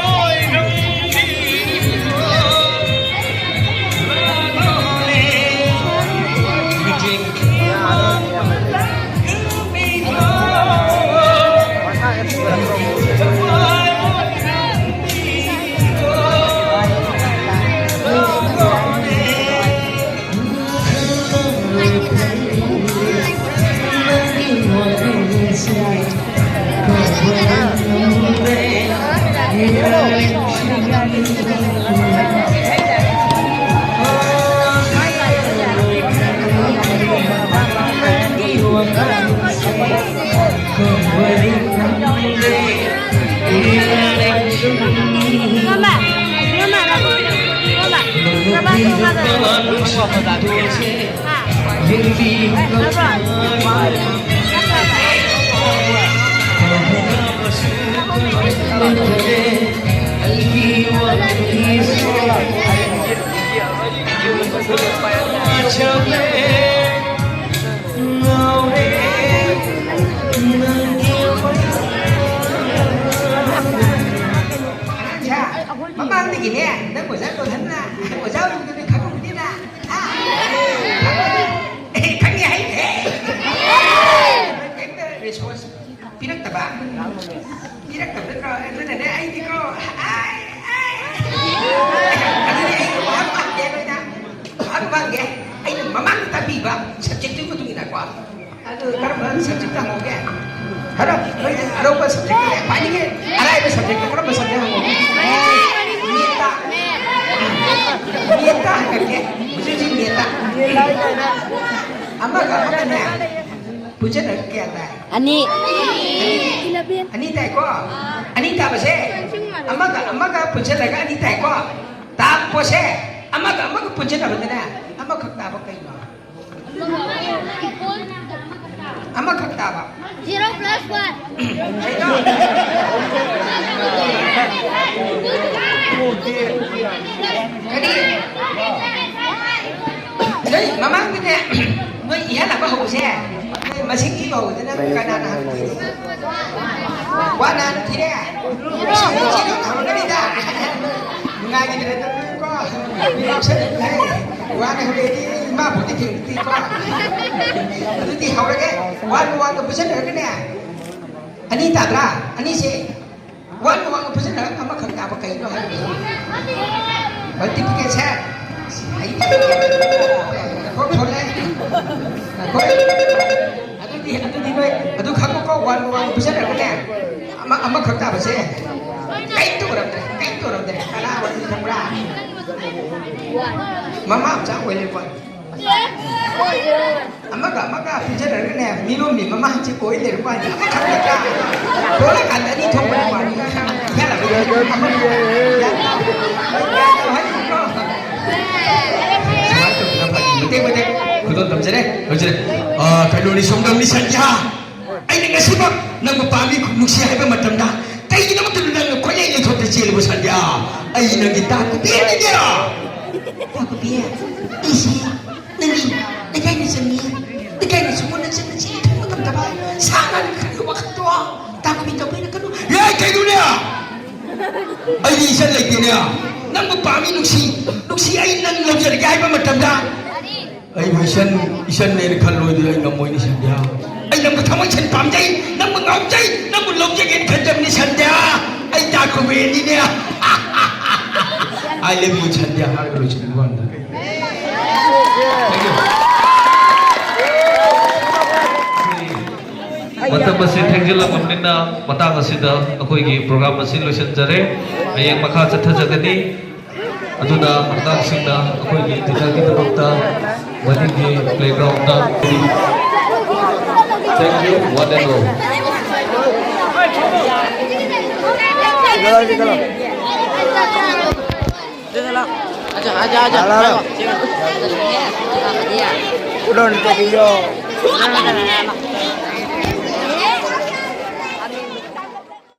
ꯃꯃꯥꯡꯗꯒꯤꯅꯦ, ꯅꯪ ꯑꯣꯖꯥ ꯇꯣꯟꯍꯟꯅ ꯑꯣꯖꯥ ꯑꯣꯏꯕꯗꯨꯗꯤ ꯈꯪꯉꯝꯒꯅꯤꯅ? ꯍꯥ? ꯑꯦ, ꯈꯪꯉꯦ ꯍꯥꯏꯅꯦ꯫ ꯀꯩꯝꯇ response ꯄꯤꯔꯛꯇꯕ? ꯄꯤꯔꯛꯇꯕ ꯅꯠꯇ꯭ꯔꯣ? ꯑꯗꯨꯅꯅꯦ ꯑꯩꯗꯤꯀꯣ, ꯑꯥꯏ, ꯑꯥꯏ꯫ ꯑꯗꯨꯗꯤ ꯑꯩ ꯋꯥ ꯄꯥꯝꯗꯦ ꯅꯣꯏꯗ꯫ ꯋꯥ ꯄꯥꯝꯗꯦ꯫ ꯑꯩꯅ ꯃꯃꯥꯡꯗ ꯇꯥꯛꯄꯤꯕ subject ꯇꯨꯒꯤ ꯃꯇꯨꯡ ꯏꯟꯅꯀꯣ꯫ ꯑꯗꯨ ꯀꯔꯝꯕ subject ꯇ ꯍꯪꯉꯧꯒꯦ? ꯈꯔ ꯅꯣꯏꯗꯤ ꯑꯅꯧꯕ subject ꯇꯅꯦ, ꯈ꯭ꯋꯥꯏꯗꯒꯤ ꯑꯔꯥꯏꯕ subject ꯇ ꯀꯔꯝꯕ subject ꯍꯪꯉꯧꯒꯦ? Math ꯇ꯫ Math ꯇ ꯍꯪꯉꯛꯀꯦ꯫ ꯍꯧꯖꯤꯛ ꯍꯧꯖꯤꯛ math ꯇ꯫ ꯑꯃꯒ ꯑꯃꯒꯅꯦ ꯄꯨꯟꯁꯤꯟꯅꯔꯒ ꯀꯌꯥ ꯇꯥꯏ? ꯑꯅꯤ꯫ ꯑꯅꯤ ꯇꯥꯏꯀꯣ? ꯑꯅꯤ ꯇꯥꯕꯁꯦ ꯑꯃꯒ ꯑꯃꯒ ꯄꯨꯟꯁꯤꯜꯂꯒ ꯑꯅꯤ ꯇꯥꯏꯀꯣ? ꯇꯥꯛꯄꯁꯦ ꯑꯃꯒ ꯑꯃꯒ ꯄꯨꯟꯁꯤꯟꯅꯕꯗꯅꯦ ꯑꯃꯈꯛ ꯇꯥꯕ ꯀꯩꯅꯣ? ꯑꯃꯈꯛ ꯇꯥꯕ꯫ Zero plus one. ꯀꯩꯅꯣ? ꯀꯔꯤ? ꯅꯣꯏ ꯃꯃꯥꯡꯗꯅꯦ, ꯅꯣꯏ ꯏꯍꯜꯂꯛꯄ ꯍꯧꯕꯁꯦ, ꯅꯣꯏ ꯃꯁꯤꯡ ꯊꯤꯕ ꯍꯧꯕꯗꯅ ꯀꯅꯥꯅ ꯍꯥꯟꯅ ꯊꯤꯔꯤ? ꯋꯥ ꯅꯥꯅ ꯊꯤꯔꯦ? ꯃꯁꯤꯡ ꯊꯤꯕ ꯍꯧꯔꯛꯀꯅꯤꯗ꯫ ꯅꯨꯡꯉꯥꯏꯈꯤꯗ꯭ꯔꯦ ꯇꯧꯔꯤꯀꯣ꯫ ꯃꯤ ꯉꯥꯎꯁꯟꯅꯩ꯫ ꯋꯥꯅ ꯍꯧꯔꯛꯑꯗꯤ ꯏꯃꯥ ꯄꯣꯛꯇꯤ ꯊꯦꯡꯅꯗ꯭ꯔꯤꯀꯣ꯫ ꯑꯗꯨꯗꯤ ꯍꯧꯔꯒꯦ꯫ ꯋꯥꯟ ꯋꯥꯟꯒ ꯄꯨꯟꯁꯤꯟꯅꯔꯒꯅꯦ꯫ ꯑꯅꯤ ꯇꯥꯗ꯭ꯔꯥ? ꯑꯅꯤꯁꯦ꯫ ꯋꯥꯟ ꯋꯥꯟꯒ ꯄꯨꯟꯁꯤꯟꯅꯔꯒ ꯑꯃꯈꯛ ꯇꯥꯕ ꯀꯩꯅꯣ ꯍꯥꯏꯕꯗꯤ? Multiplication꯫ ꯍꯩꯇꯦ꯫ ꯉꯥꯏꯈꯣ, ꯊꯣꯛꯂꯦ꯫ ꯉꯥꯏꯈꯣ꯫ ꯑꯗꯨ ꯑꯦ, ꯑꯗꯨꯗꯤ ꯅꯣꯏ ꯑꯗꯨ ꯈꯪꯉꯨꯀꯣ, ꯋꯥꯟ ꯋꯥꯟ ꯄꯤꯖꯔꯒꯅꯦ, ꯑꯃ, ꯑꯃꯈꯛ ꯇꯥꯕꯁꯦ ꯀꯩꯝ ꯇꯧꯔꯝꯗ꯭ꯔꯦ, ꯀꯩꯝ ꯇꯧꯔꯝꯗ꯭ꯔꯦ꯫ ꯀꯅꯥ ꯑꯣꯏꯔꯝꯅꯤ ꯈꯪꯕ꯭ꯔꯥ? ꯃꯃꯥ ꯃꯆꯥ ꯑꯣꯏ ꯂꯩꯔꯛꯄ꯫ ꯑꯃꯒ ꯑꯃꯒ ꯄꯤꯖꯔꯒꯅꯦ, ꯃꯤꯔꯣꯝꯃꯤ ꯃꯃꯥ ꯍꯪꯆꯤꯠ ꯑꯣꯏ ꯂꯩꯔꯛꯄ ꯍꯥꯏꯁꯦ ꯑꯃꯈꯛ ꯅꯠꯇ꯭ꯔꯥ? ꯄꯣꯛꯂꯀꯥꯟꯗ ꯑꯅꯤ ꯊꯣꯛꯄ ꯅꯨꯄꯥꯅꯤ꯫ ꯒ꯭ꯌꯥꯟ ꯇꯥꯕ ꯌꯥꯏ꯫ ꯒ꯭ꯌꯥꯟ ꯇꯥꯕ ꯌꯥꯏ꯫ ꯁꯨꯃꯥꯏꯅ ꯇꯧꯗꯅ ꯐꯠ ꯃꯇꯦꯛ ꯃꯇꯦꯛ ꯈꯨꯗꯣꯜ ꯇꯝꯖꯔꯦ꯫ ꯂꯣꯏꯖꯔꯦ꯫ ꯑ, ꯀꯩꯅꯣꯅꯤ, ꯁꯣꯝꯗꯝꯅꯤ ꯁꯟꯙ꯭ꯌꯥ꯫ ꯑꯩꯅ ꯉꯁꯤꯃꯛ ꯅꯪꯕꯨ ꯄꯥꯝꯃꯤ, ꯅꯨꯡꯁꯤ ꯍꯥꯏꯕ ꯃꯇꯝꯗ ꯀꯩꯒꯤꯗꯃꯛꯇ ꯅꯪꯅ ꯈꯣꯏꯂꯩ ꯂꯩꯊꯣꯛꯇ ꯆꯦꯜꯂꯤꯕ ꯁꯟꯙ꯭ꯌꯥ? ꯑꯩ ꯅꯪꯒꯤ ꯇꯥ ꯀꯨꯄꯤꯅꯤꯅꯦ꯫ ꯇꯥ ꯀꯨꯄꯤ, ꯑꯩꯁꯦ ꯅꯪꯒꯤ ꯂꯩꯀꯥꯏꯅ ꯆꯪꯉꯤ, ꯂꯩꯀꯥꯏꯅ ꯆꯪꯉꯨ, ꯅꯪ ꯆꯪꯉ ꯆꯦꯜꯂꯤ ꯈꯟꯕ ꯉꯝꯗꯕ ꯁꯥ ꯉꯥꯒꯤ ꯈꯟꯕ ꯋꯥꯈꯜꯗꯣ꯫ ꯇꯥ ꯀꯨꯄꯤ ꯇꯧꯕꯩꯅ ꯀꯩꯅꯣ? ꯌꯥꯏ, ꯀꯩꯅꯣꯅꯦ? ꯑꯩꯗꯤ ꯏꯆꯟ ꯂꯩꯇꯦꯅꯦ꯫ ꯅꯪꯕꯨ ꯄꯥꯝꯃꯤ, ꯅꯨꯡꯁꯤ, ꯅꯨꯡꯁꯤ, ꯑꯩ ꯅꯪ ꯂꯧꯖꯔꯒꯦ ꯍꯥꯏꯕ ꯃꯇꯝꯗ ꯑꯩꯕꯨ ꯏꯆꯟ, ꯏꯆꯟꯅꯦꯅ ꯈꯜꯂꯣꯏꯗꯤ ꯑꯩ ꯉꯝꯃꯣꯏꯅꯦ ꯁꯟꯙ꯭ꯌꯥ꯫ ꯑꯩ ꯅꯪꯕꯨ ꯊꯃꯣꯏ ꯁꯦꯡꯅ ꯄꯥꯝꯖꯩ, ꯅꯪꯕꯨ ꯉꯥꯎꯖꯩ, ꯅꯪꯕꯨ ꯂꯧꯖꯒꯦꯅ ꯈꯟꯖꯕꯅꯤ ꯁꯟꯙ꯭ꯌꯥ꯫ ꯑꯩ ꯇꯥ ꯀꯨꯄꯤꯅꯤꯅꯦ꯫ I love you ꯁꯟꯙ꯭ꯌꯥ ꯍꯥꯏꯔꯒ ꯂꯣꯏꯁꯤꯟꯕ ꯋꯥꯅꯤꯗ꯫ Thank you꯫ ꯃꯇꯝ ꯑꯁꯤ ꯊꯦꯡꯖꯤꯜꯂꯛꯂꯕꯅꯤꯅ ꯃꯇꯥꯡ ꯑꯁꯤꯗ ꯑꯩꯈꯣꯏꯒꯤ program ꯑꯁꯤ ꯂꯣꯏꯁꯤꯟꯖꯔꯦ꯫ ꯍꯌꯦꯡ ꯃꯈꯥ ꯆꯠꯊꯖꯒꯅꯤ꯫ ꯑꯗꯨꯅ ꯑꯉꯥꯡꯁꯤꯡꯅ ꯑꯩꯈꯣꯏꯒꯤ dinnerꯒꯤꯗꯃꯛꯇ ꯃꯅꯤꯡꯒꯤ playgroundꯗ thank you one and all꯫ Udah, udah, udah.